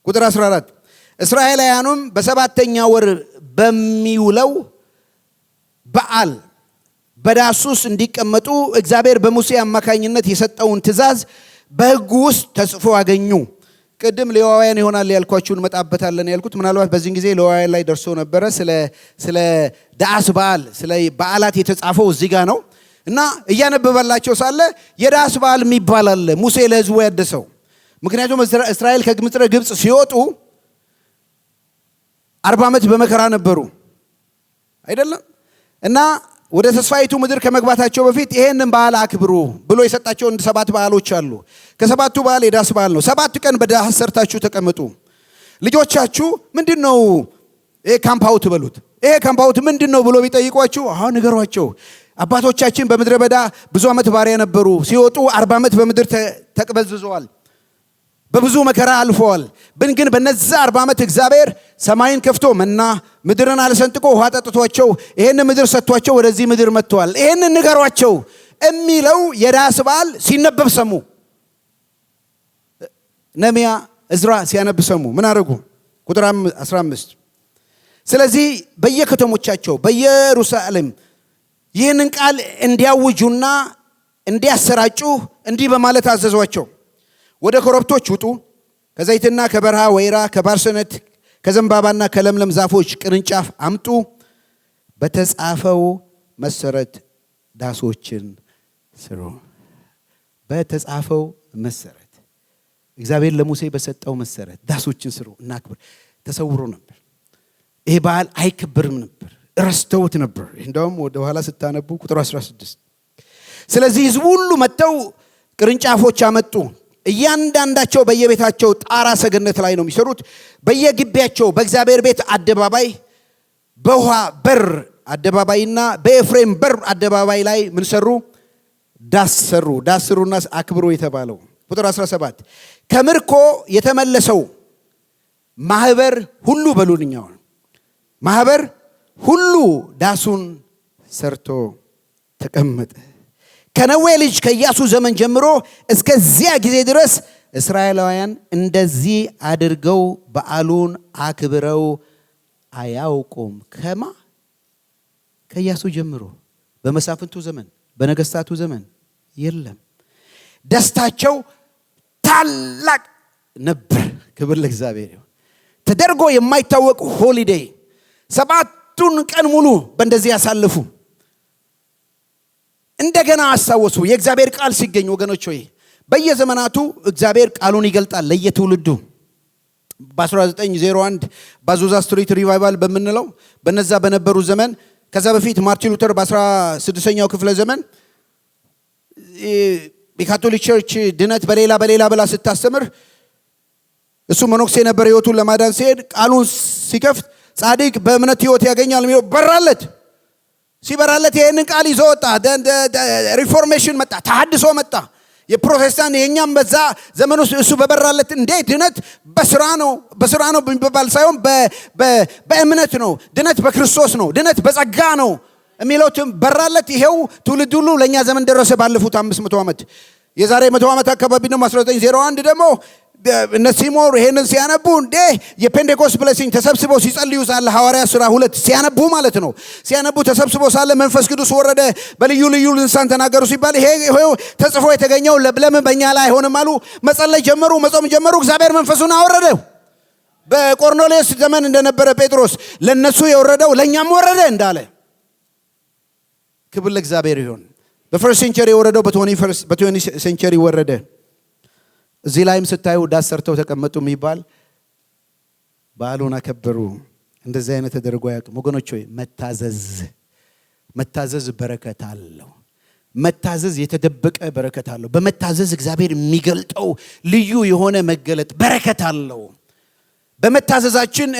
ቁጥር 14 እስራኤላውያኑም በሰባተኛ ወር በሚውለው በዓል በዳስ ውስጥ እንዲቀመጡ እግዚአብሔር በሙሴ አማካኝነት የሰጠውን ትእዛዝ በሕጉ ውስጥ ተጽፎ አገኙ። ቅድም ሌዋውያን ይሆናል ያልኳችሁን እንመጣበታለን ያልኩት ምናልባት በዚህን ጊዜ ሌዋውያን ላይ ደርሶ ነበረ። ስለ ዳስ በዓል፣ ስለ በዓላት የተጻፈው እዚህ ጋር ነው። እና እያነበበላቸው ሳለ የዳስ በዓል የሚባል አለ ሙሴ ለሕዝቡ ያደሰው። ምክንያቱም እስራኤል ከምድረ ግብጽ ሲወጡ 40 ዓመት በመከራ ነበሩ አይደለም? እና ወደ ተስፋይቱ ምድር ከመግባታቸው በፊት ይሄንን በዓል አክብሩ ብሎ የሰጣቸው 7 በዓሎች አሉ። ከሰባቱ በዓል የዳስ በዓል ነው። 7 ቀን በዳስ ሰርታችሁ ተቀመጡ። ልጆቻችሁ ምንድነው ይሄ camp out በሉት፣ ይሄ camp out ምንድነው ብሎ ቢጠይቋችሁ አሁን ንገሯቸው። አባቶቻችን በምድረ በዳ ብዙ ዓመት ባሪያ ነበሩ። ሲወጡ 40 ዓመት በምድር ተቅበዝብዘዋል። በብዙ መከራ አልፈዋል። ግን በነዛ 40 ዓመት እግዚአብሔር ሰማይን ከፍቶ መና ምድርን አልሰንጥቆ ውሃ ጠጥቷቸው ይሄን ምድር ሰጥቷቸው ወደዚህ ምድር መጥተዋል። ይሄን ንገሯቸው የሚለው የዳስ በዓል ሲነበብ ሰሙ። ነህምያ እዝራ ሲያነብ ሰሙ። ምን አደረጉ? ቁጥር 15 ስለዚህ በየከተሞቻቸው በኢየሩሳሌም ይህንን ቃል እንዲያውጁና እንዲያሰራጩ እንዲህ በማለት አዘዟቸው። ወደ ኮረብቶች ውጡ፣ ከዘይትና ከበረሃ ወይራ ከባርሰነት ከዘንባባና ከለምለም ዛፎች ቅርንጫፍ አምጡ፣ በተጻፈው መሰረት ዳሶችን ስሩ። በተጻፈው መሰረት እግዚአብሔር ለሙሴ በሰጠው መሰረት ዳሶችን ስሩ። እናክብር። ተሰውሮ ነበር። ይሄ በዓል አይከበርም ነበር፣ ረስተውት ነበር። እንደውም ወደ ኋላ ስታነቡ ቁጥር 16፣ ስለዚህ ህዝቡ ሁሉ መጥተው ቅርንጫፎች አመጡ። እያንዳንዳቸው በየቤታቸው ጣራ ሰገነት ላይ ነው የሚሰሩት። በየግቢያቸው በእግዚአብሔር ቤት አደባባይ፣ በውሃ በር አደባባይና በኤፍሬም በር አደባባይ ላይ ምን ሰሩ? ዳስ ሰሩ። ዳስ ስሩና አክብሩ የተባለው። ቁጥር 17፣ ከምርኮ የተመለሰው ማህበር ሁሉ፣ በሉልኛውን፣ ማህበር ሁሉ ዳሱን ሰርቶ ተቀመጠ። ከነዌ ልጅ ከኢያሱ ዘመን ጀምሮ እስከዚያ ጊዜ ድረስ እስራኤላውያን እንደዚህ አድርገው በዓሉን አክብረው አያውቁም። ከኢያሱ ጀምሮ በመሳፍንቱ ዘመን፣ በነገስታቱ ዘመን የለም። ደስታቸው ታላቅ ነበር። ክብር ለእግዚአብሔር ይሁን። ተደርጎ የማይታወቅ holiday፣ 7ቱን ቀን ሙሉ በእንደዚህ ያሳልፉ። እንደገና አስታወሱ። የእግዚአብሔር ቃል ሲገኝ፣ ወገኖች ሆይ፣ በየዘመናቱ እግዚአብሔር ቃሉን ይገልጣል ለየትውልዱ። በ1901 በ Azusa Street Revival በምንለው በነዛ በነበሩ ዘመን፣ ከዛ በፊት ማርቲን ሉተር በ16ኛው ክፍለ ዘመን የካቶሊክ church ድነት በሌላ በሌላ ብላ ስታስተምር፣ እሱ መነኩሴ ነበር። ህይወቱን ለማዳን ሲሄድ ቃሉን ሲከፍት ጻድቅ በእምነት ህይወት ያገኛል የሚለው በራለት። ሲበራለት ይህንን ቃል ይዞ ወጣ። Reformation መጣ፣ ተሐድሶ መጣ። የፕሮቴስታንት የእኛም በዛ ዘመን ውስጥ እሱ በበራለት፣ እንዴ፣ ድነት በስራ ነው፣ በስራ ነው የሚባል ሳይሆን በእምነት ነው፣ ድነት በክርስቶስ ነው፣ ድነት በጸጋ ነው የሚለው በራለት። ይሄው ትውልድ ሁሉ ለእኛ ዘመን ደረሰ። ባለፉት 500 ዓመት፣ የዛሬ 100 ዓመት አካባቢ ደግሞ 1901 ደግሞ እነ ሲሞር ይሄንን ሲያነቡ፣ እንዴ፣ የ Pentecost blessing ተሰብስበው ሲጸልዩ ሳለ፣ ሐዋርያ ሥራ 2 ሲያነቡ ማለት ነው። ሲያነቡ ተሰብስበው ሳለ መንፈስ ቅዱስ ወረደ፣ በልዩ ልዩ ልሳን ተናገሩ ሲባል፣ ይሄ ተጽፎ የተገኘው ለምን በእኛ ላይ አይሆንም አሉ። መጸለይ ጀመሩ፣ መጾም ጀመሩ። እግዚአብሔር መንፈሱን አወረደው። በቆርኔሌዎስ ዘመን እንደነበረ ጴጥሮስ ለነሱ የወረደው ለእኛም ወረደ እንዳለ፣ ክብር ለእግዚአብሔር ይሁን። በ first century የወረደው በ 20 century ወረደ። እዚህ ላይም ስታዩ ዳስ ሰርተው ተቀመጡ የሚባል በዓሉን አከበሩ። እንደዚህ አይነት ተደርጎ አያውቅም። ወገኖች ሆይ፣ መታዘዝ በረከት አለው። መታዘዝ የተደበቀ በረከት አለው። በመታዘዝ እግዚአብሔር የሚገልጠው ልዩ የሆነ መገለጥ በረከት አለው። በመታዘዛችን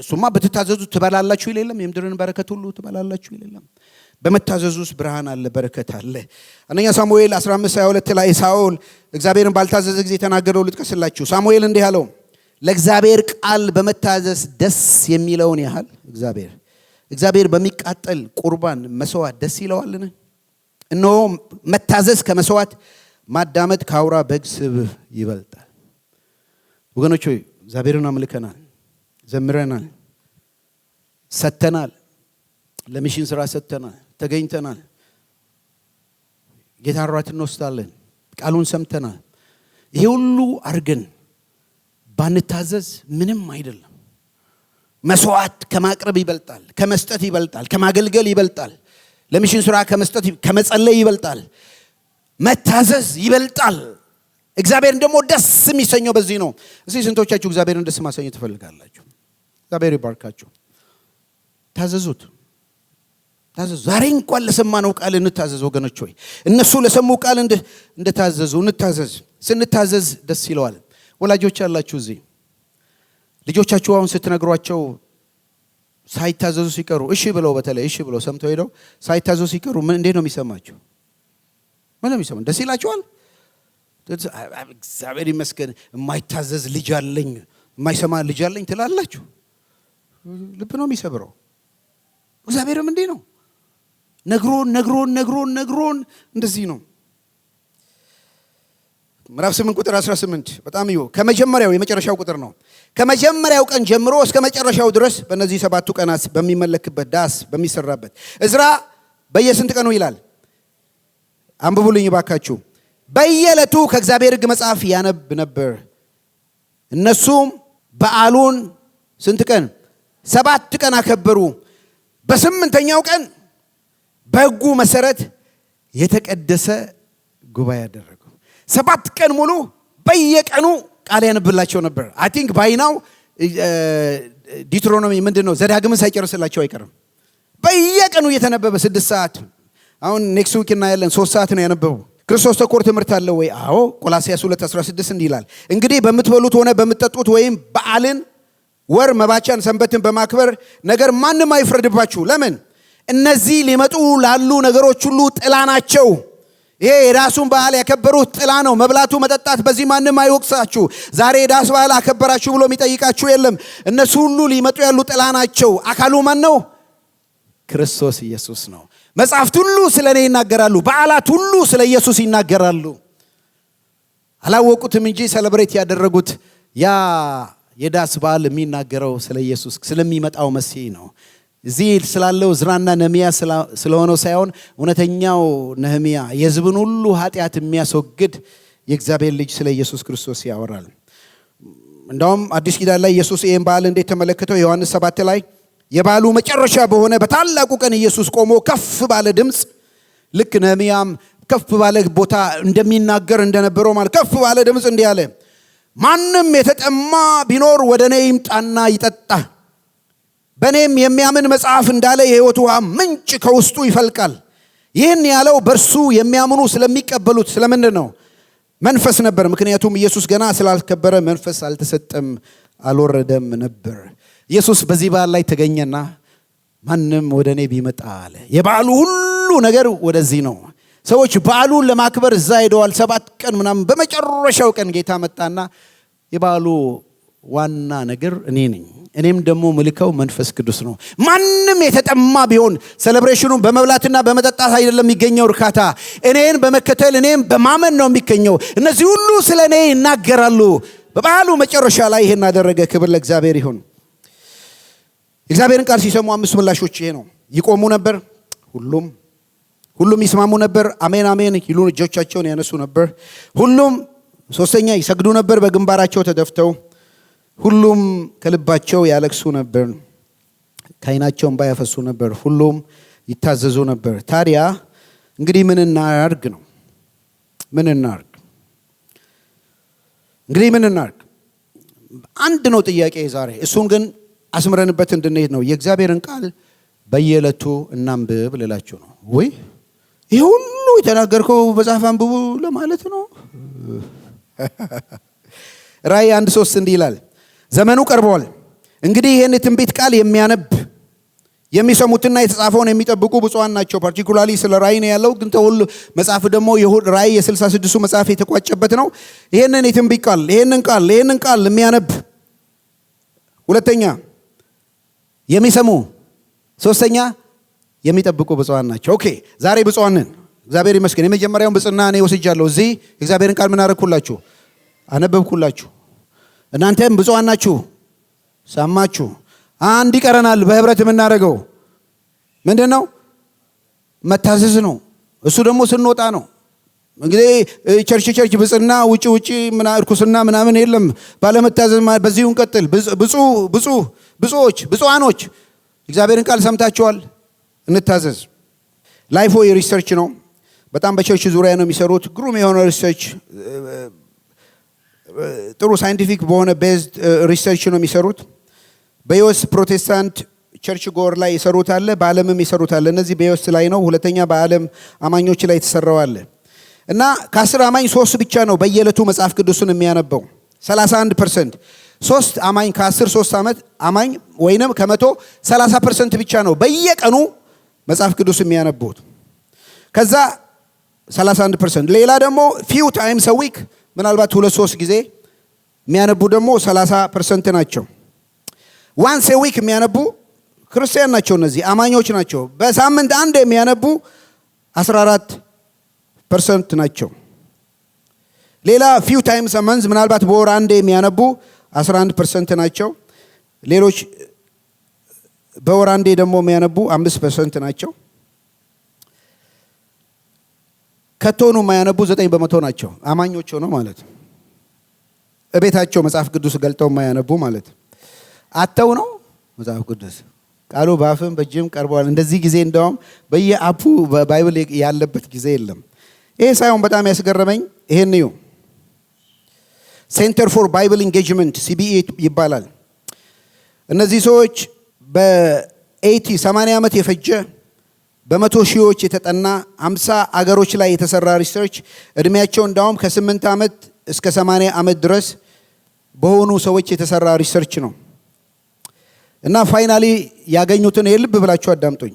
እሱማ ብትታዘዙ ትበላላችሁ ይል የለም? የምድርን በረከት ሁሉ ትበላላችሁ ይል የለም? በመታዘዙ ውስጥ ብርሃን አለ፣ በረከት አለ። አንደኛ ሳሙኤል 15 22 ላይ ሳኦል እግዚአብሔርን ባልታዘዘ ጊዜ የተናገረው ልጥቀስላችሁ። ሳሙኤል እንዲህ አለው፣ ለእግዚአብሔር ቃል በመታዘዝ ደስ የሚለውን ያህል እግዚአብሔር በሚቃጠል ቁርባን መስዋዕት ደስ ይለዋልን? እነሆ መታዘዝ ከመስዋዕት፣ ማዳመጥ ከአውራ በግ ስብ ይበልጣል። ወገኖች ሆይ፣ እግዚአብሔርን አምልከናል፣ ዘምረናል፣ ሰጥተናል፣ ለ mission ስራ ሰጥተናል፣ ተገኝተናል። ጌታ እራት እንወስዳለን፣ ቃሉን ሰምተናል። ይሄ ሁሉ አድርገን ባንታዘዝ ምንም አይደለም። መስዋዕት ከማቅረብ ይበልጣል፣ ከመስጠት ይበልጣል፣ ከማገልገል ይበልጣል፣ ለ mission ስራ ከመስጠት፣ ከመጸለይ ይበልጣል። መታዘዝ ይበልጣል። እግዚአብሔርን ደግሞ ደስ የሚሰኘው በዚህ ነው። እስቲ ስንቶቻችሁ እግዚአብሔርን ደስ ማሰኘት ትፈልጋላችሁ? እግዚአብሔር ይባርካችሁ። ታዘዙት፣ ታዘዙ። ዛሬ እንኳን ለሰማነው ቃል እንታዘዝ ወገኖች ሆይ፣ እነሱ ለሰሙ ቃል እንደታዘዙ እንታዘዝ። ስንታዘዝ ደስ ይለዋል። ወላጆች ያላችሁ እዚህ፣ ልጆቻችሁ አሁን ስትነግሯቸው ሳይታዘዙ ሲቀሩ፣ እሺ ብለው፣ በተለይ እሺ ብለው ሰምተው ሄደው ሳይታዘዙ ሲቀሩ ምን እንዴት ነው የሚሰማችሁ? ምን ነው የሚሰማ? ደስ ይላችኋል? እግዚአብሔር ይመስገን የማይታዘዝ ልጅ አለኝ፣ የማይሰማ ልጅ አለኝ ትላላችሁ? ልብ ነው የሚሰብረው። እግዚአብሔርም እንዲህ ነው። ነግሮን ነግሮን ነግሮን ነግሮን እንደዚህ ነው። ምዕራፍ 8 ቁጥር 18 በጣም እዩ። ከመጀመሪያው፣ የመጨረሻው ቁጥር ነው። ከመጀመሪያው ቀን ጀምሮ እስከ መጨረሻው ድረስ በእነዚህ 7ቱ ቀናት በሚመለክበት ዳስ በሚሰራበት፣ እዝራ በየስንት ቀኑ ይላል? አንብቡልኝ ባካችሁ። በየዕለቱ ከእግዚአብሔር ሕግ መጽሐፍ ያነብ ነበር። እነሱም በዓሉን ስንት ቀን? 7 ቀን አከበሩ። በስምንተኛው ቀን በሕጉ መሰረት የተቀደሰ ጉባኤ አደረጉ። 7 ቀን ሙሉ በየቀኑ ቃል ያነብላቸው ነበር። I think by now Deuteronomy ምንድን ነው ዘዳግምን ሳይጨርስላቸው አይቀርም። በየቀኑ እየተነበበ 6 ሰዓት። አሁን next week እናያለን። 3 ሰዓት ነው ያነበቡ። ክርስቶስ ተኮር ትምህርት አለ ወይ? አዎ። ቆላስያስ 2:16 እንዲህ ይላል፣ እንግዲህ በምትበሉት ሆነ በምትጠጡት ወይም በዓልን፣ ወር መባቻን፣ ሰንበትን በማክበር ነገር ማንም አይፍረድባችሁ። ለምን? እነዚህ ሊመጡ ላሉ ነገሮች ሁሉ ጥላ ናቸው። ይሄ የዳሱን በዓል ያከበሩት ጥላ ነው። መብላቱ፣ መጠጣት፣ በዚህ ማንም አይወቅሳችሁ። ዛሬ የዳስ በዓል አከበራችሁ ብሎ የሚጠይቃችሁ የለም። እነሱ ሁሉ ሊመጡ ያሉ ጥላ ናቸው። አካሉ ማን ነው? ክርስቶስ ኢየሱስ ነው። መጽሐፍት ሁሉ ስለ እኔ ይናገራሉ። በዓላት ሁሉ ስለ ኢየሱስ ይናገራሉ። አላወቁትም እንጂ celebrate ያደረጉት ያ የዳስ በዓል የሚናገረው ስለ ኢየሱስ፣ ስለሚመጣው መሲህ ነው። እዚህ ስላለው እዝራና ነህምያ ስለሆነው ሳይሆን እውነተኛው ነህምያ፣ የሕዝብን ሁሉ ኃጢአት የሚያስወግድ የእግዚአብሔር ልጅ ስለ ኢየሱስ ክርስቶስ ያወራል። እንዳውም አዲስ ኪዳን ላይ ኢየሱስ ይህን በዓል እንዴት ተመለከተው? ዮሐንስ 7 ላይ የበዓሉ መጨረሻ በሆነ በታላቁ ቀን ኢየሱስ ቆሞ ከፍ ባለ ድምፅ፣ ልክ ነህምያም ከፍ ባለ ቦታ እንደሚናገር እንደነበረው ማለት፣ ከፍ ባለ ድምፅ እንዲህ አለ፣ ማንም የተጠማ ቢኖር ወደ እኔ ይምጣና ይጠጣ። በእኔም የሚያምን መጽሐፍ እንዳለ የሕይወት ውሃ ምንጭ ከውስጡ ይፈልቃል። ይህን ያለው በእርሱ የሚያምኑ ስለሚቀበሉት ስለምንድን ነው? መንፈስ ነበር። ምክንያቱም ኢየሱስ ገና ስላልከበረ መንፈስ አልተሰጠም፣ አልወረደም ነበር። ኢየሱስ በዚህ በዓል ላይ ተገኘና ማንም ወደ እኔ ቢመጣ አለ። የበዓሉ ሁሉ ነገር ወደዚህ ነው። ሰዎች በዓሉን ለማክበር እዛ ሄደዋል፣ 7 ቀን ምናምን። በመጨረሻው ቀን ጌታ መጣና የበዓሉ ዋና ነገር እኔ ነኝ። እኔም ደግሞ ምልከው መንፈስ ቅዱስ ነው። ማንም የተጠማ ቢሆን፣ celebration ኑ በመብላትና በመጠጣት አይደለም የሚገኘው እርካታ፣ እኔን በመከተል እኔን በማመን ነው የሚገኘው። እነዚህ ሁሉ ስለ እኔ ይናገራሉ። በበዓሉ መጨረሻ ላይ ይሄን አደረገ። ክብር ለእግዚአብሔር ይሁን። የእግዚአብሔርን ቃል ሲሰሙ አምስት ምላሾች ይሄ ነው። ይቆሙ ነበር፣ ሁሉም ሁሉም ይስማሙ ነበር። አሜን አሜን ይሉ እጆቻቸውን ያነሱ ነበር። ሁሉም ሶስተኛ ይሰግዱ ነበር በግንባራቸው ተደፍተው። ሁሉም ከልባቸው ያለቅሱ ነበር፣ ከዓይናቸው እንባ ያፈሱ ነበር። ሁሉም ይታዘዙ ነበር። ታዲያ እንግዲህ ምን እናርግ ነው? ምን እናርግ? እንግዲህ ምን እናርግ? አንድ ነው ጥያቄ ዛሬ። እሱን ግን አስምረንበት እንድንሄድ ነው። የእግዚአብሔርን ቃል በየዕለቱ እናንብብ ልላችሁ ነው። ወይ ይህ ሁሉ የተናገርከው መጽሐፍ አንብቡ ለማለት ነው? ራእይ 1:3 እንዲህ ይላል፣ ዘመኑ ቀርቧል። እንግዲህ ይህን የትንቢት ቃል የሚያነብ፣ የሚሰሙትና የተጻፈውን የሚጠብቁ ብፁዓን ናቸው። Particularly ስለ ራእይ ነው ያለው፣ ግን ተሁሉ መጽሐፍ ደግሞ ራእይ የ66ቱ መጽሐፍ የተቋጨበት ነው። ይህንን የትንቢት ቃል፣ ይህንን ቃል የሚያነብ፣ ሁለተኛ የሚሰሙ፣ ሶስተኛ የሚጠብቁ ብፁዓን ናቸው። Okay፣ ዛሬ ብፁዓን ነን። እግዚአብሔር ይመስገን። የመጀመሪያውን ብጽዕና እኔ ወስጃለሁ። እዚህ እግዚአብሔርን ቃል ምን አደረግኩላችሁ? አነበብኩላችሁ። እናንተም ብፁዓን ናችሁ፣ ሰማችሁ። አንድ ይቀረናል። በህብረት የምናደርገው ምንድን ነው? መታዘዝ ነው። እሱ ደግሞ ስንወጣ ነው። እንግዲህ church church ብጽዕና፣ ውጭ ውጭ እርኩስና ምናምን የለም። ባለመታዘዝ በዚሁ እንቀጥል። ብፁ ብፁዎች ብፁዓኖች እግዚአብሔርን ቃል ሰምታችኋል። እንታዘዝ። Lifeway research ነው። በጣም በ church ዙሪያ ነው የሚሰሩት። ግሩም የሆነ research፣ ጥሩ scientific በሆነ based research ነው የሚሰሩት። በ US Protestant church goer ላይ የሰሩት አለ፣ በዓለምም የሰሩት አለ። እነዚህ በ US ላይ ነው። ሁለተኛ በዓለም አማኞች ላይ የተሰራው አለ እና ከ10 አማኝ ሶስት ብቻ ነው በየዕለቱ መጽሐፍ ቅዱስን የሚያነበው፣ 31%። ሶስት አማኝ ከ10 ሶስት ዓመት አማኝ ወይንም ከ100 30% ብቻ ነው በየቀኑ መጽሐፍ ቅዱስ የሚያነቡት። ከዛ 31%፣ ሌላ ደግሞ few times a week፣ ምናልባት ሁለት ሶስት ጊዜ የሚያነቡ ደግሞ 30% ናቸው። Once a week የሚያነቡ ክርስቲያን ናቸው። እነዚህ አማኞች ናቸው። በሳምንት አንድ የሚያነቡ 14% ናቸው። ሌላ few times a month፣ ምናልባት በወር አንዴ የሚያነቡ 11% ናቸው። ሌሎች በወር አንዴ ደግሞ የሚያነቡ 5% ናቸው። ከቶኑ የማያነቡ 9% ናቸው። አማኞች ሆነው ማለት፣ እቤታቸው መጽሐፍ ቅዱስ ገልጠው የማያነቡ ማለት። አተው ነው፣ መጽሐፍ ቅዱስ ቃሉ በአፍም በእጅም ቀርበዋል። እንደዚህ ጊዜ እንደውም በየ app ኡ Bible ያለበት ጊዜ የለም። ይሄ ሳይሆን በጣም ያስገረመኝ ይሄን እዩ። Center for Bible Engagement፣ CBE ይባላል። እነዚህ ሰዎች በ80 80 ዓመት የፈጀ፣ በመቶ ሺዎች የተጠና፣ 50 አገሮች ላይ የተሰራ research፣ እድሜያቸው እንዳውም ከ8 ዓመት እስከ 80 ዓመት ድረስ በሆኑ ሰዎች የተሰራ research ነው። እና finally ያገኙትን የልብ ብላችሁ አዳምጡኝ።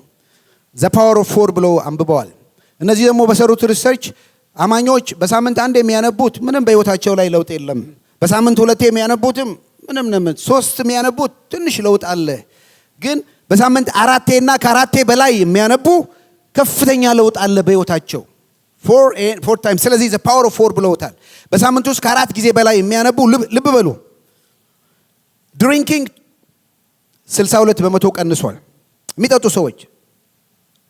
The Power of Four ብለው አንብበዋል። እነዚህ ደግሞ በሰሩት research አማኞች በሳምንት አንድ የሚያነቡት ምንም በህይወታቸው ላይ ለውጥ የለም። በሳምንት ሁለቴ የሚያነቡትም ምንም ምንም፣ ሶስት የሚያነቡት ትንሽ ለውጥ አለ። ግን በሳምንት አራቴና ከአራቴ በላይ የሚያነቡ ከፍተኛ ለውጥ አለ በህይወታቸው፣ four time። ስለዚህ The Power of Four ብለውታል። በሳምንት ውስጥ ከአራት ጊዜ በላይ የሚያነቡ፣ ልብ በሉ፣ drinking 62% ቀንሷል። የሚጠጡ ሰዎች፣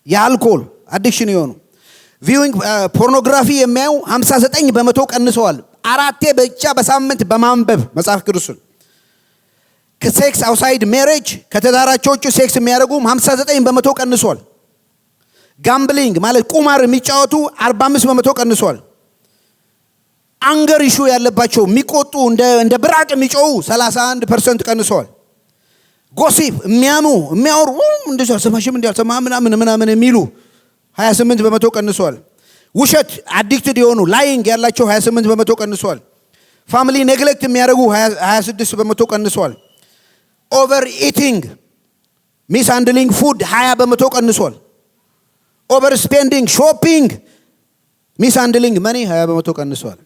የአልኮል addiction የሆኑ፣ viewing pornography የሚያዩ 59% ቀንሰዋል። አራቴ ብቻ በሳምንት በማንበብ መጽሐፍ ቅዱስን። ከ sex outside marriage፣ ከትዳራቸው ውጭ sex የሚያደርጉ 59% ቀንሷል። Gambling ማለት ቁማር የሚጫወቱ 45% ቀንሷል። Anger issue ያለባቸው፣ የሚቆጡ፣ እንደ ብራቅ የሚጮሁ 31% ቀንሰዋል። Gossip፣ የሚያሙ፣ የሚያወሩ፣ እንደዚህ አልሰማሽም እንዲ አልሰማ ምናምን ምናምን የሚሉ 28% ቀንሷል። ውሸት addicted የሆኑ፣ lying ያላቸው 28% ቀንሷል። Family neglect የሚያደርጉ 26% ቀንሷል። Over eating, mishandling food 20% ቀንሷል። Over spending, shopping, mishandling money 20% ቀንሷል።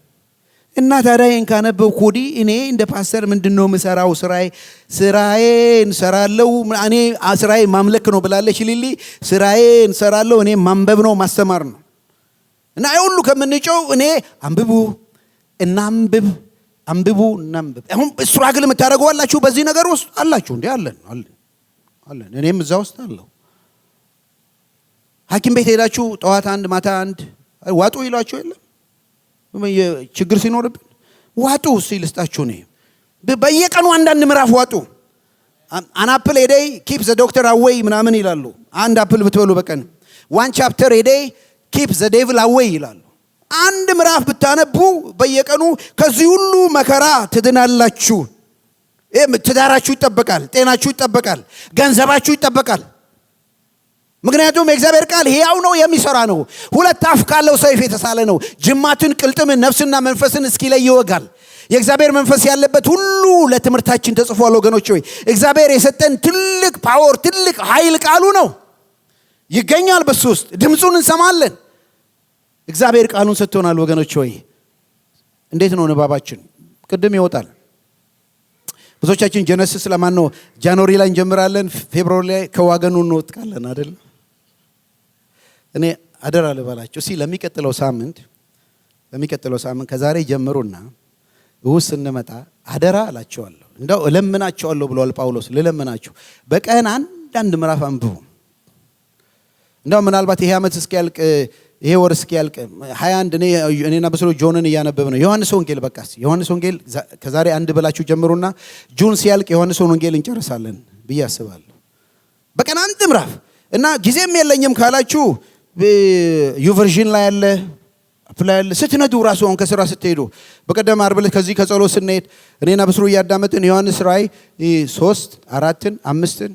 እና ታዲያ ይህን ካነበብኩ ወዲህ እኔ እንደ ፓስተር ምንድን ነው የምሰራው? ስራዬን እሰራለሁ። እኔ ስራዬ ማምለክ ነው ብላለች ሊሊ። ስራዬን እሰራለሁ። እኔ ማንበብ ነው፣ ማስተማር ነው። እና ይህ ሁሉ ከምንጮው እኔ አንብቡ እናንብብ፣ አንብቡ እናንብብ። አሁን struggle የምታደርጉ አላችሁ፣ በዚህ ነገር ውስጥ አላችሁ እንዴ? አለን አለን አለን። እኔም እዛ ውስጥ አለሁ። ሐኪም ቤት ሄዳችሁ ጠዋት አንድ ማታ አንድ ዋጡ ይሏችሁ የለም? ችግር ሲኖርብን ዋጡ ሲል ልስጣችሁ እኔ በየቀኑ አንዳንድ ምዕራፍ ዋጡ። An apple a day keep the doctor away ምናምን ይላሉ። አንድ apple ብትበሉ በቀን፣ one chapter a day keep the devil away ይላሉ። አንድ ምዕራፍ ብታነቡ በየቀኑ ከዚህ ሁሉ መከራ ትድናላችሁ። ትዳራችሁ ይጠበቃል፣ ጤናችሁ ይጠበቃል፣ ገንዘባችሁ ይጠበቃል። ምክንያቱም የእግዚአብሔር ቃል ሕያው ነው፣ የሚሰራ ነው። ሁለት አፍ ካለው ሰይፍ የተሳለ ነው። ጅማትን፣ ቅልጥምን፣ ነፍስና መንፈስን እስኪለይ ይወጋል። የእግዚአብሔር መንፈስ ያለበት ሁሉ ለትምህርታችን ተጽፏል። ወገኖች ሆይ፣ እግዚአብሔር የሰጠን ትልቅ power፣ ትልቅ ኃይል ቃሉ ነው። ይገኛል በሱ ውስጥ፣ ድምፁን እንሰማለን። እግዚአብሔር ቃሉን ሰጥቶናል። ወገኖች ሆይ፣ እንዴት ነው ንባባችን? ቅድም ይወጣል። ብዙዎቻችን Genesis ለማን ነው January ላይ እንጀምራለን፣ February ላይ ከ wagon ኑ እንወጥቃለን አይደል? እኔ አደራ ልበላችሁ እስኪ ለሚቀጥለው ሳምንት ከዛሬ ጀምሩና እሁድ ስንመጣ አደራ እላችኋለሁ፣ እንደው እለምናችኋለሁ ብለዋል ጳውሎስ። ልለምናችሁ በቀን አንዳንድ ምዕራፍ አንብቡ። እንደው ምናልባት ይሄ ዓመት እስኪያልቅ፣ ይሄ ወር እስኪያልቅ 21 እኔና በስሎ ጆንን እያነበብን ነው። ዮሐንስ ወንጌል፣ በቃ ዮሐንስ ወንጌል ከዛሬ አንድ ብላችሁ ጀምሩና June ሲያልቅ ዮሐንስ ወንጌል እንጨርሳለን ብዬ አስባለሁ። በቀን አንድ ምዕራፍ። እና ጊዜም የለኝም ካላችሁ YouVersion ላይ አለ፣ app ላይ አለ። ስትነዱ ራሱ፣ አሁን ከስራ ስትሄዱ፣ በቀደም ዓርብ ዕለት ከዚህ ከጸሎት ስንሄድ እኔና ብስሩ እያዳመጥን ዮሐንስ ራእይ ሶስት አራትን አምስትን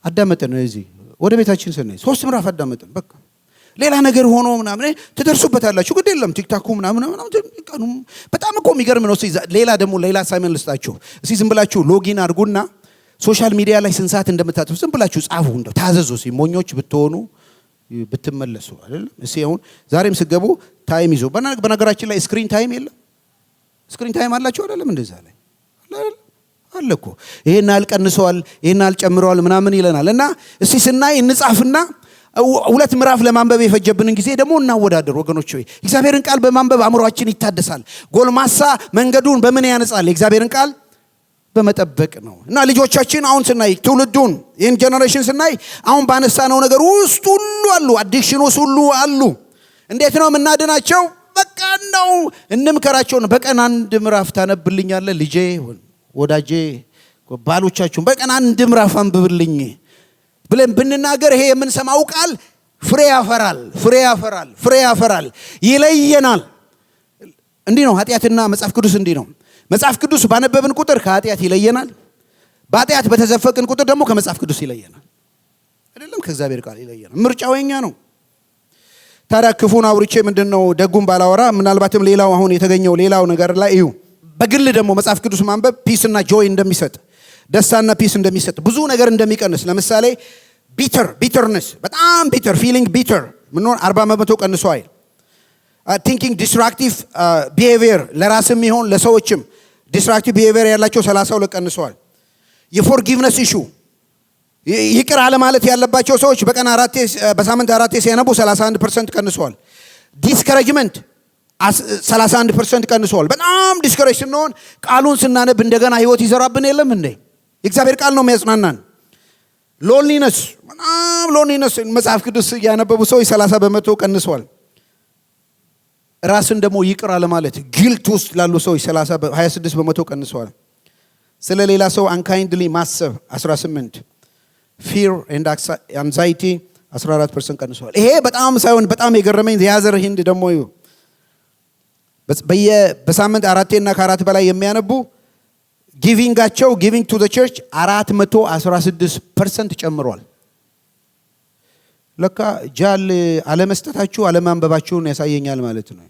አዳመጥን። እዚህ ወደ ቤታችን ስንሄድ ሶስት ምዕራፍ አዳመጥን። በቃ ሌላ ነገር ሆኖ ምናምን ትደርሱበታላችሁ። ግድ የለም፣ TikTok ኩ ምናምን ምናምን ቀኑ በጣም እኮ የሚገርም ነው። እስኪ ሌላ ደግሞ ሌላ assignment ልስጣችሁ። እስኪ ዝም ብላችሁ login አድርጉና social media ላይ ስንት ሰዓት እንደምታጥፉ ዝም ብላችሁ ጻፉ። እንደው ታዘዙ። እስኪ ሞኞች ብትሆኑ ብትመለሱ አይደለም። እስኪ አሁን ዛሬም ስትገቡ time ይዞ፣ በነገራችን ላይ screen time የለም። Screen time አላችሁ አይደለም? እንደዛ ላይ አለ እኮ፣ ይሄን ያህል ቀንሰዋል፣ ይሄን ያህል ጨምረዋል ምናምን ይለናል። እና እስቲ ስናይ እንጻፍና ሁለት ምዕራፍ ለማንበብ የፈጀብንን ጊዜ ደግሞ እናወዳደር። ወገኖች ሆይ፣ እግዚአብሔርን ቃል በማንበብ አእምሯችን ይታደሳል። ጎልማሳ መንገዱን በምን ያነጻል? የእግዚአብሔርን ቃል በመጠበቅ ነው። እና ልጆቻችን አሁን ስናይ፣ ትውልዱን፣ ይህን generation ስናይ አሁን ባነሳነው ነገር ውስጥ ሁሉ አሉ፣ addiction ውስጥ ሁሉ አሉ። እንዴት ነው የምናድናቸው? በቃ እንደው እንምከራቸው ነው። በቀን አንድ ምዕራፍ ታነብልኛለህ ልጄ፣ ወዳጄ፣ ባሎቻችሁን በቀን አንድ ምዕራፍ አንብብልኝ ብለን ብንናገር ይሄ የምንሰማው ቃል ፍሬ ያፈራል፣ ፍሬ ያፈራል፣ ፍሬ ያፈራል፣ ይለየናል። እንዲህ ነው ኃጢአትና መጽሐፍ ቅዱስ እንዲህ ነው። መጽሐፍ ቅዱስ ባነበብን ቁጥር ከኃጢአት ይለየናል። በኃጢአት በተዘፈቅን ቁጥር ደግሞ ከመጽሐፍ ቅዱስ ይለየናል፣ አይደለም ከእግዚአብሔር ቃል ይለየናል። ምርጫው የኛ ነው። ታዲያ ክፉን አውርቼ ምንድነው ደጉን ባላወራ፣ ምናልባትም ሌላው አሁን የተገኘው ሌላው ነገር ላይ እዩ። በግል ደግሞ መጽሐፍ ቅዱስ ማንበብ peace እና joy እንደሚሰጥ፣ ደስታና peace እንደሚሰጥ፣ ብዙ ነገር እንደሚቀንስ፣ ለምሳሌ bitterness፣ በጣም bitter feeling፣ bitter ምንሆን 40% ቀንሷል። Thinking destructive behavior፣ ለራስም ይሆን ለሰዎችም destructive behavior ያላቸው 32 ቀንሰዋል። የ forgiveness issue፣ ይቅር አለማለት ያለባቸው ሰዎች በቀን አራቴ፣ በሳምንት አራቴ ሲያነቡ 31% ቀንሰዋል። Discouragement 31% ቀንሰዋል። በጣም discourage ስንሆን ቃሉን ስናነብ እንደገና ህይወት ይዘራብን የለም እንዴ? የእግዚአብሔር ቃል ነው የሚያጽናናን። Loneliness፣ በጣም loneliness መጽሐፍ ቅዱስ ያነበቡ ሰዎች 30% ቀንሰዋል። ራስን ደግሞ ይቅር አለማለት guilt ውስጥ ላሉ ሰዎች 26% ቀንሰዋል። ስለ ሌላ ሰው unkindly ማሰብ 18፣ fear and anxiety 14% ቀንሰዋል። ይሄ በጣም ሳይሆን በጣም የገረመኝ the other hand ደግሞ በሳምንት አራቴና ከአራት በላይ የሚያነቡ giving ኣቸው፣ giving to church 416% ጨምሯል። ለካ ጃል አለመስጠታችሁ አለማንበባችሁን ያሳየኛል ማለት ነው።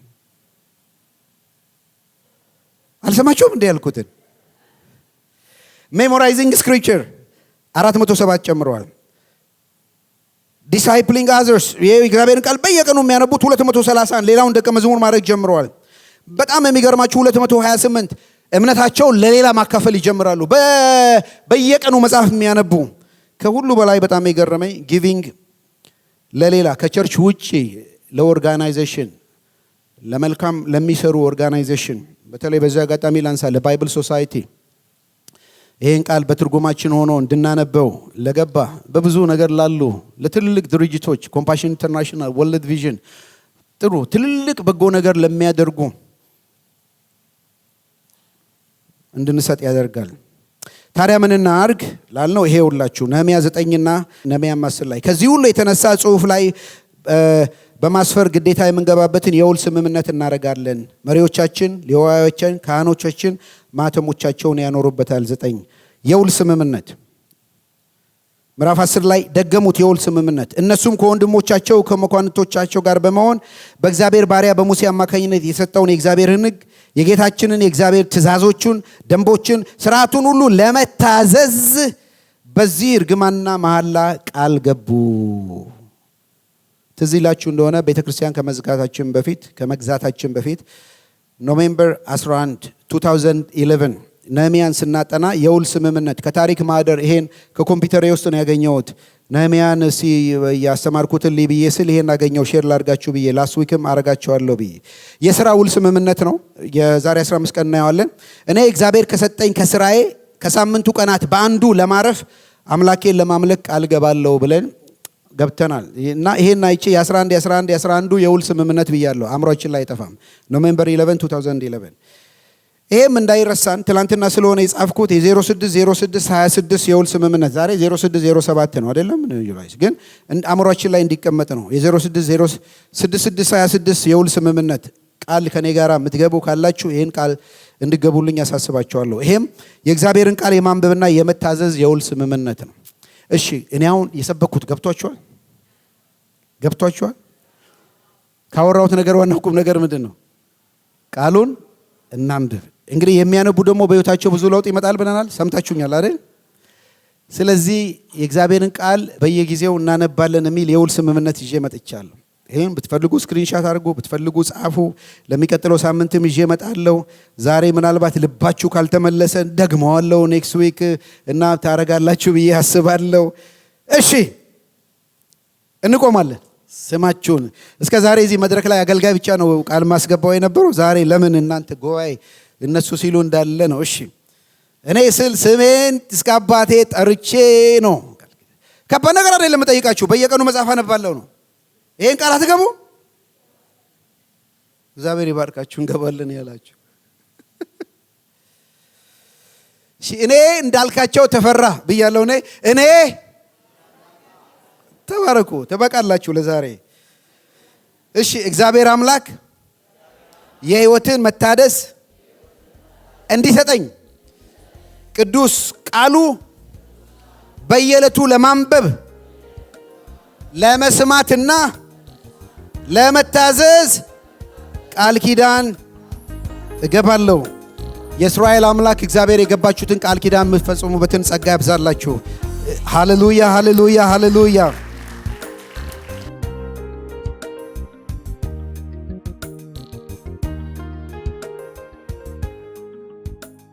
አልሰማችሁም እንዴ ያልኩትን? Memorizing scripture 407 ጨምረዋል። Discipling others፣ የእግዚአብሔርን ቃል በየቀኑ የሚያነቡት 230 ሌላውን ደቀ መዝሙር ማድረግ ጀምረዋል። በጣም የሚገርማችሁ 228 እምነታቸውን ለሌላ ማካፈል ይጀምራሉ። በየቀኑ መጽሐፍ የሚያነቡ። ከሁሉ በላይ በጣም የገረመኝ giving ለሌላ፣ ከ church ውጭ ለ organization፣ ለመልካም ለሚሰሩ organization፣ በተለይ በዚህ አጋጣሚ ላንሳ ለ Bible Society፣ ይህን ቃል በትርጉማችን ሆኖ እንድናነበው ለገባ፣ በብዙ ነገር ላሉ ለትልልቅ ድርጅቶች፣ Compassion International፣ World Vision፣ ጥሩ ትልልቅ በጎ ነገር ለሚያደርጉ እንድንሰጥ ያደርጋል። ታዲያ ምን እናርግ ላልነው ይሄ ሁላችሁ ነህምያ 9ና ነህምያ 10 ላይ ከዚህ ሁሉ የተነሳ ጽሑፍ ላይ በማስፈር ግዴታ የምንገባበትን የውል ስምምነት እናደርጋለን። መሪዎቻችን፣ ሌዋውያን፣ ካህኖቻችን ማተሞቻቸውን ያኖሩበታል። 9 የውል ስምምነት፣ ምዕራፍ 10 ላይ ደገሙት የውል ስምምነት። እነሱም ከወንድሞቻቸው ከመኳንንቶቻቸው ጋር በመሆን በእግዚአብሔር ባሪያ በሙሴ አማካኝነት የሰጠውን የእግዚአብሔርን ሕግ፣ የጌታችንን የእግዚአብሔር ትእዛዞቹን፣ ደንቦችን፣ ስርዓቱን ሁሉ ለመታዘዝ በዚህ እርግማንና መሐላ ቃል ገቡ። ትዝ ይላችሁ እንደሆነ ቤተ ክርስቲያን ከመግዛታችን በፊት November 11 2011 ነህምያን ስናጠና የውል ስምምነት ከታሪክ ማህደር፣ ይሄን ከኮምፒውተሬ ውስጥ ነው ያገኘሁት። ነህምያን ያስተማርኩትን ልይ ብዬ ስል ይሄን አገኘው፣ share ላርጋችሁ ብዬ፣ last week ም አረጋቸዋለሁ ብዬ። የስራ ውል ስምምነት ነው። የዛሬ 15 ቀን እናየዋለን። እኔ እግዚአብሔር ከሰጠኝ ከስራዬ ከሳምንቱ ቀናት በአንዱ ለማረፍ አምላኬን ለማምለክ ቃል ገባለሁ ብለን ገብተናል እና ይሄን አይቼ የ11 የ11 የ11ዱ የውል ስምምነት ብያለሁ። አእምሯችን ላይ አይጠፋም። November 11 2011 ይሄም እንዳይረሳን ትላንትና ስለሆነ የጻፍኩት የ06 06 26 የውል ስምምነት ዛሬ 06 07 ነው አይደለም? ግን አእምሯችን ላይ እንዲቀመጥ ነው። የ06 66 26 የውል ስምምነት ቃል ከኔ ጋር የምትገቡ ካላችሁ ይህን ቃል እንድገቡልኝ ያሳስባችኋለሁ። ይሄም የእግዚአብሔርን ቃል የማንበብና የመታዘዝ የውል ስምምነት ነው። እሺ፣ እኔ አሁን የሰበኩት ገብቷችኋል? ገብቷችኋል? ካወራሁት ነገር ዋናው ቁም ነገር ምንድን ነው? ቃሉን እናንብብ። እንግዲህ የሚያነቡ ደግሞ በሕይወታቸው ብዙ ለውጥ ይመጣል ብለናል። ሰምታችሁኛል አይደል? ስለዚህ የእግዚአብሔርን ቃል በየጊዜው እናነባለን የሚል የውል ስምምነት ይዤ መጥቻለሁ። ይህን ብትፈልጉ screenshot አድርጉ፣ ብትፈልጉ ጻፉ። ለሚቀጥለው ሳምንትም ይዤ እመጣለሁ። ዛሬ ምናልባት ልባችሁ ካልተመለሰ ደግመዋለሁ next week እና ታረጋላችሁ ብዬ አስባለሁ። እሺ፣ እንቆማለን። ስማችሁን እስከ ዛሬ እዚህ መድረክ ላይ አገልጋይ ብቻ ነው ቃል ማስገባው የነበረው። ዛሬ ለምን እናንተ ጉባኤ እነሱ ሲሉ እንዳለ ነው። እሺ፣ እኔ ስል ስሜን እስከ አባቴ ጠርቼ ነው። ከባድ ነገር አይደለም የምጠይቃችሁ። በየቀኑ መጽሐፍ አነባለሁ ነው። ይሄን ቃል አትገቡ። እግዚአብሔር ይባርካችሁ። እንገባለን ያላችሁ። እሺ፣ እኔ እንዳልካቸው ተፈራ ብያለሁ። እኔ ተባረኩ፣ ትበቃላችሁ ለዛሬ። እሺ፣ እግዚአብሔር አምላክ የሕይወትን መታደስ እንዲሰጠኝ ቅዱስ ቃሉ በየዕለቱ ለማንበብ፣ ለመስማትና ለመታዘዝ ቃል ኪዳን እገባለሁ። የእስራኤል አምላክ እግዚአብሔር የገባችሁትን ቃል ኪዳን የምትፈጽሙበትን ጸጋ ያብዛላችሁ። ሃሌሉያ፣ ሃሌሉያ፣ ሃሌሉያ።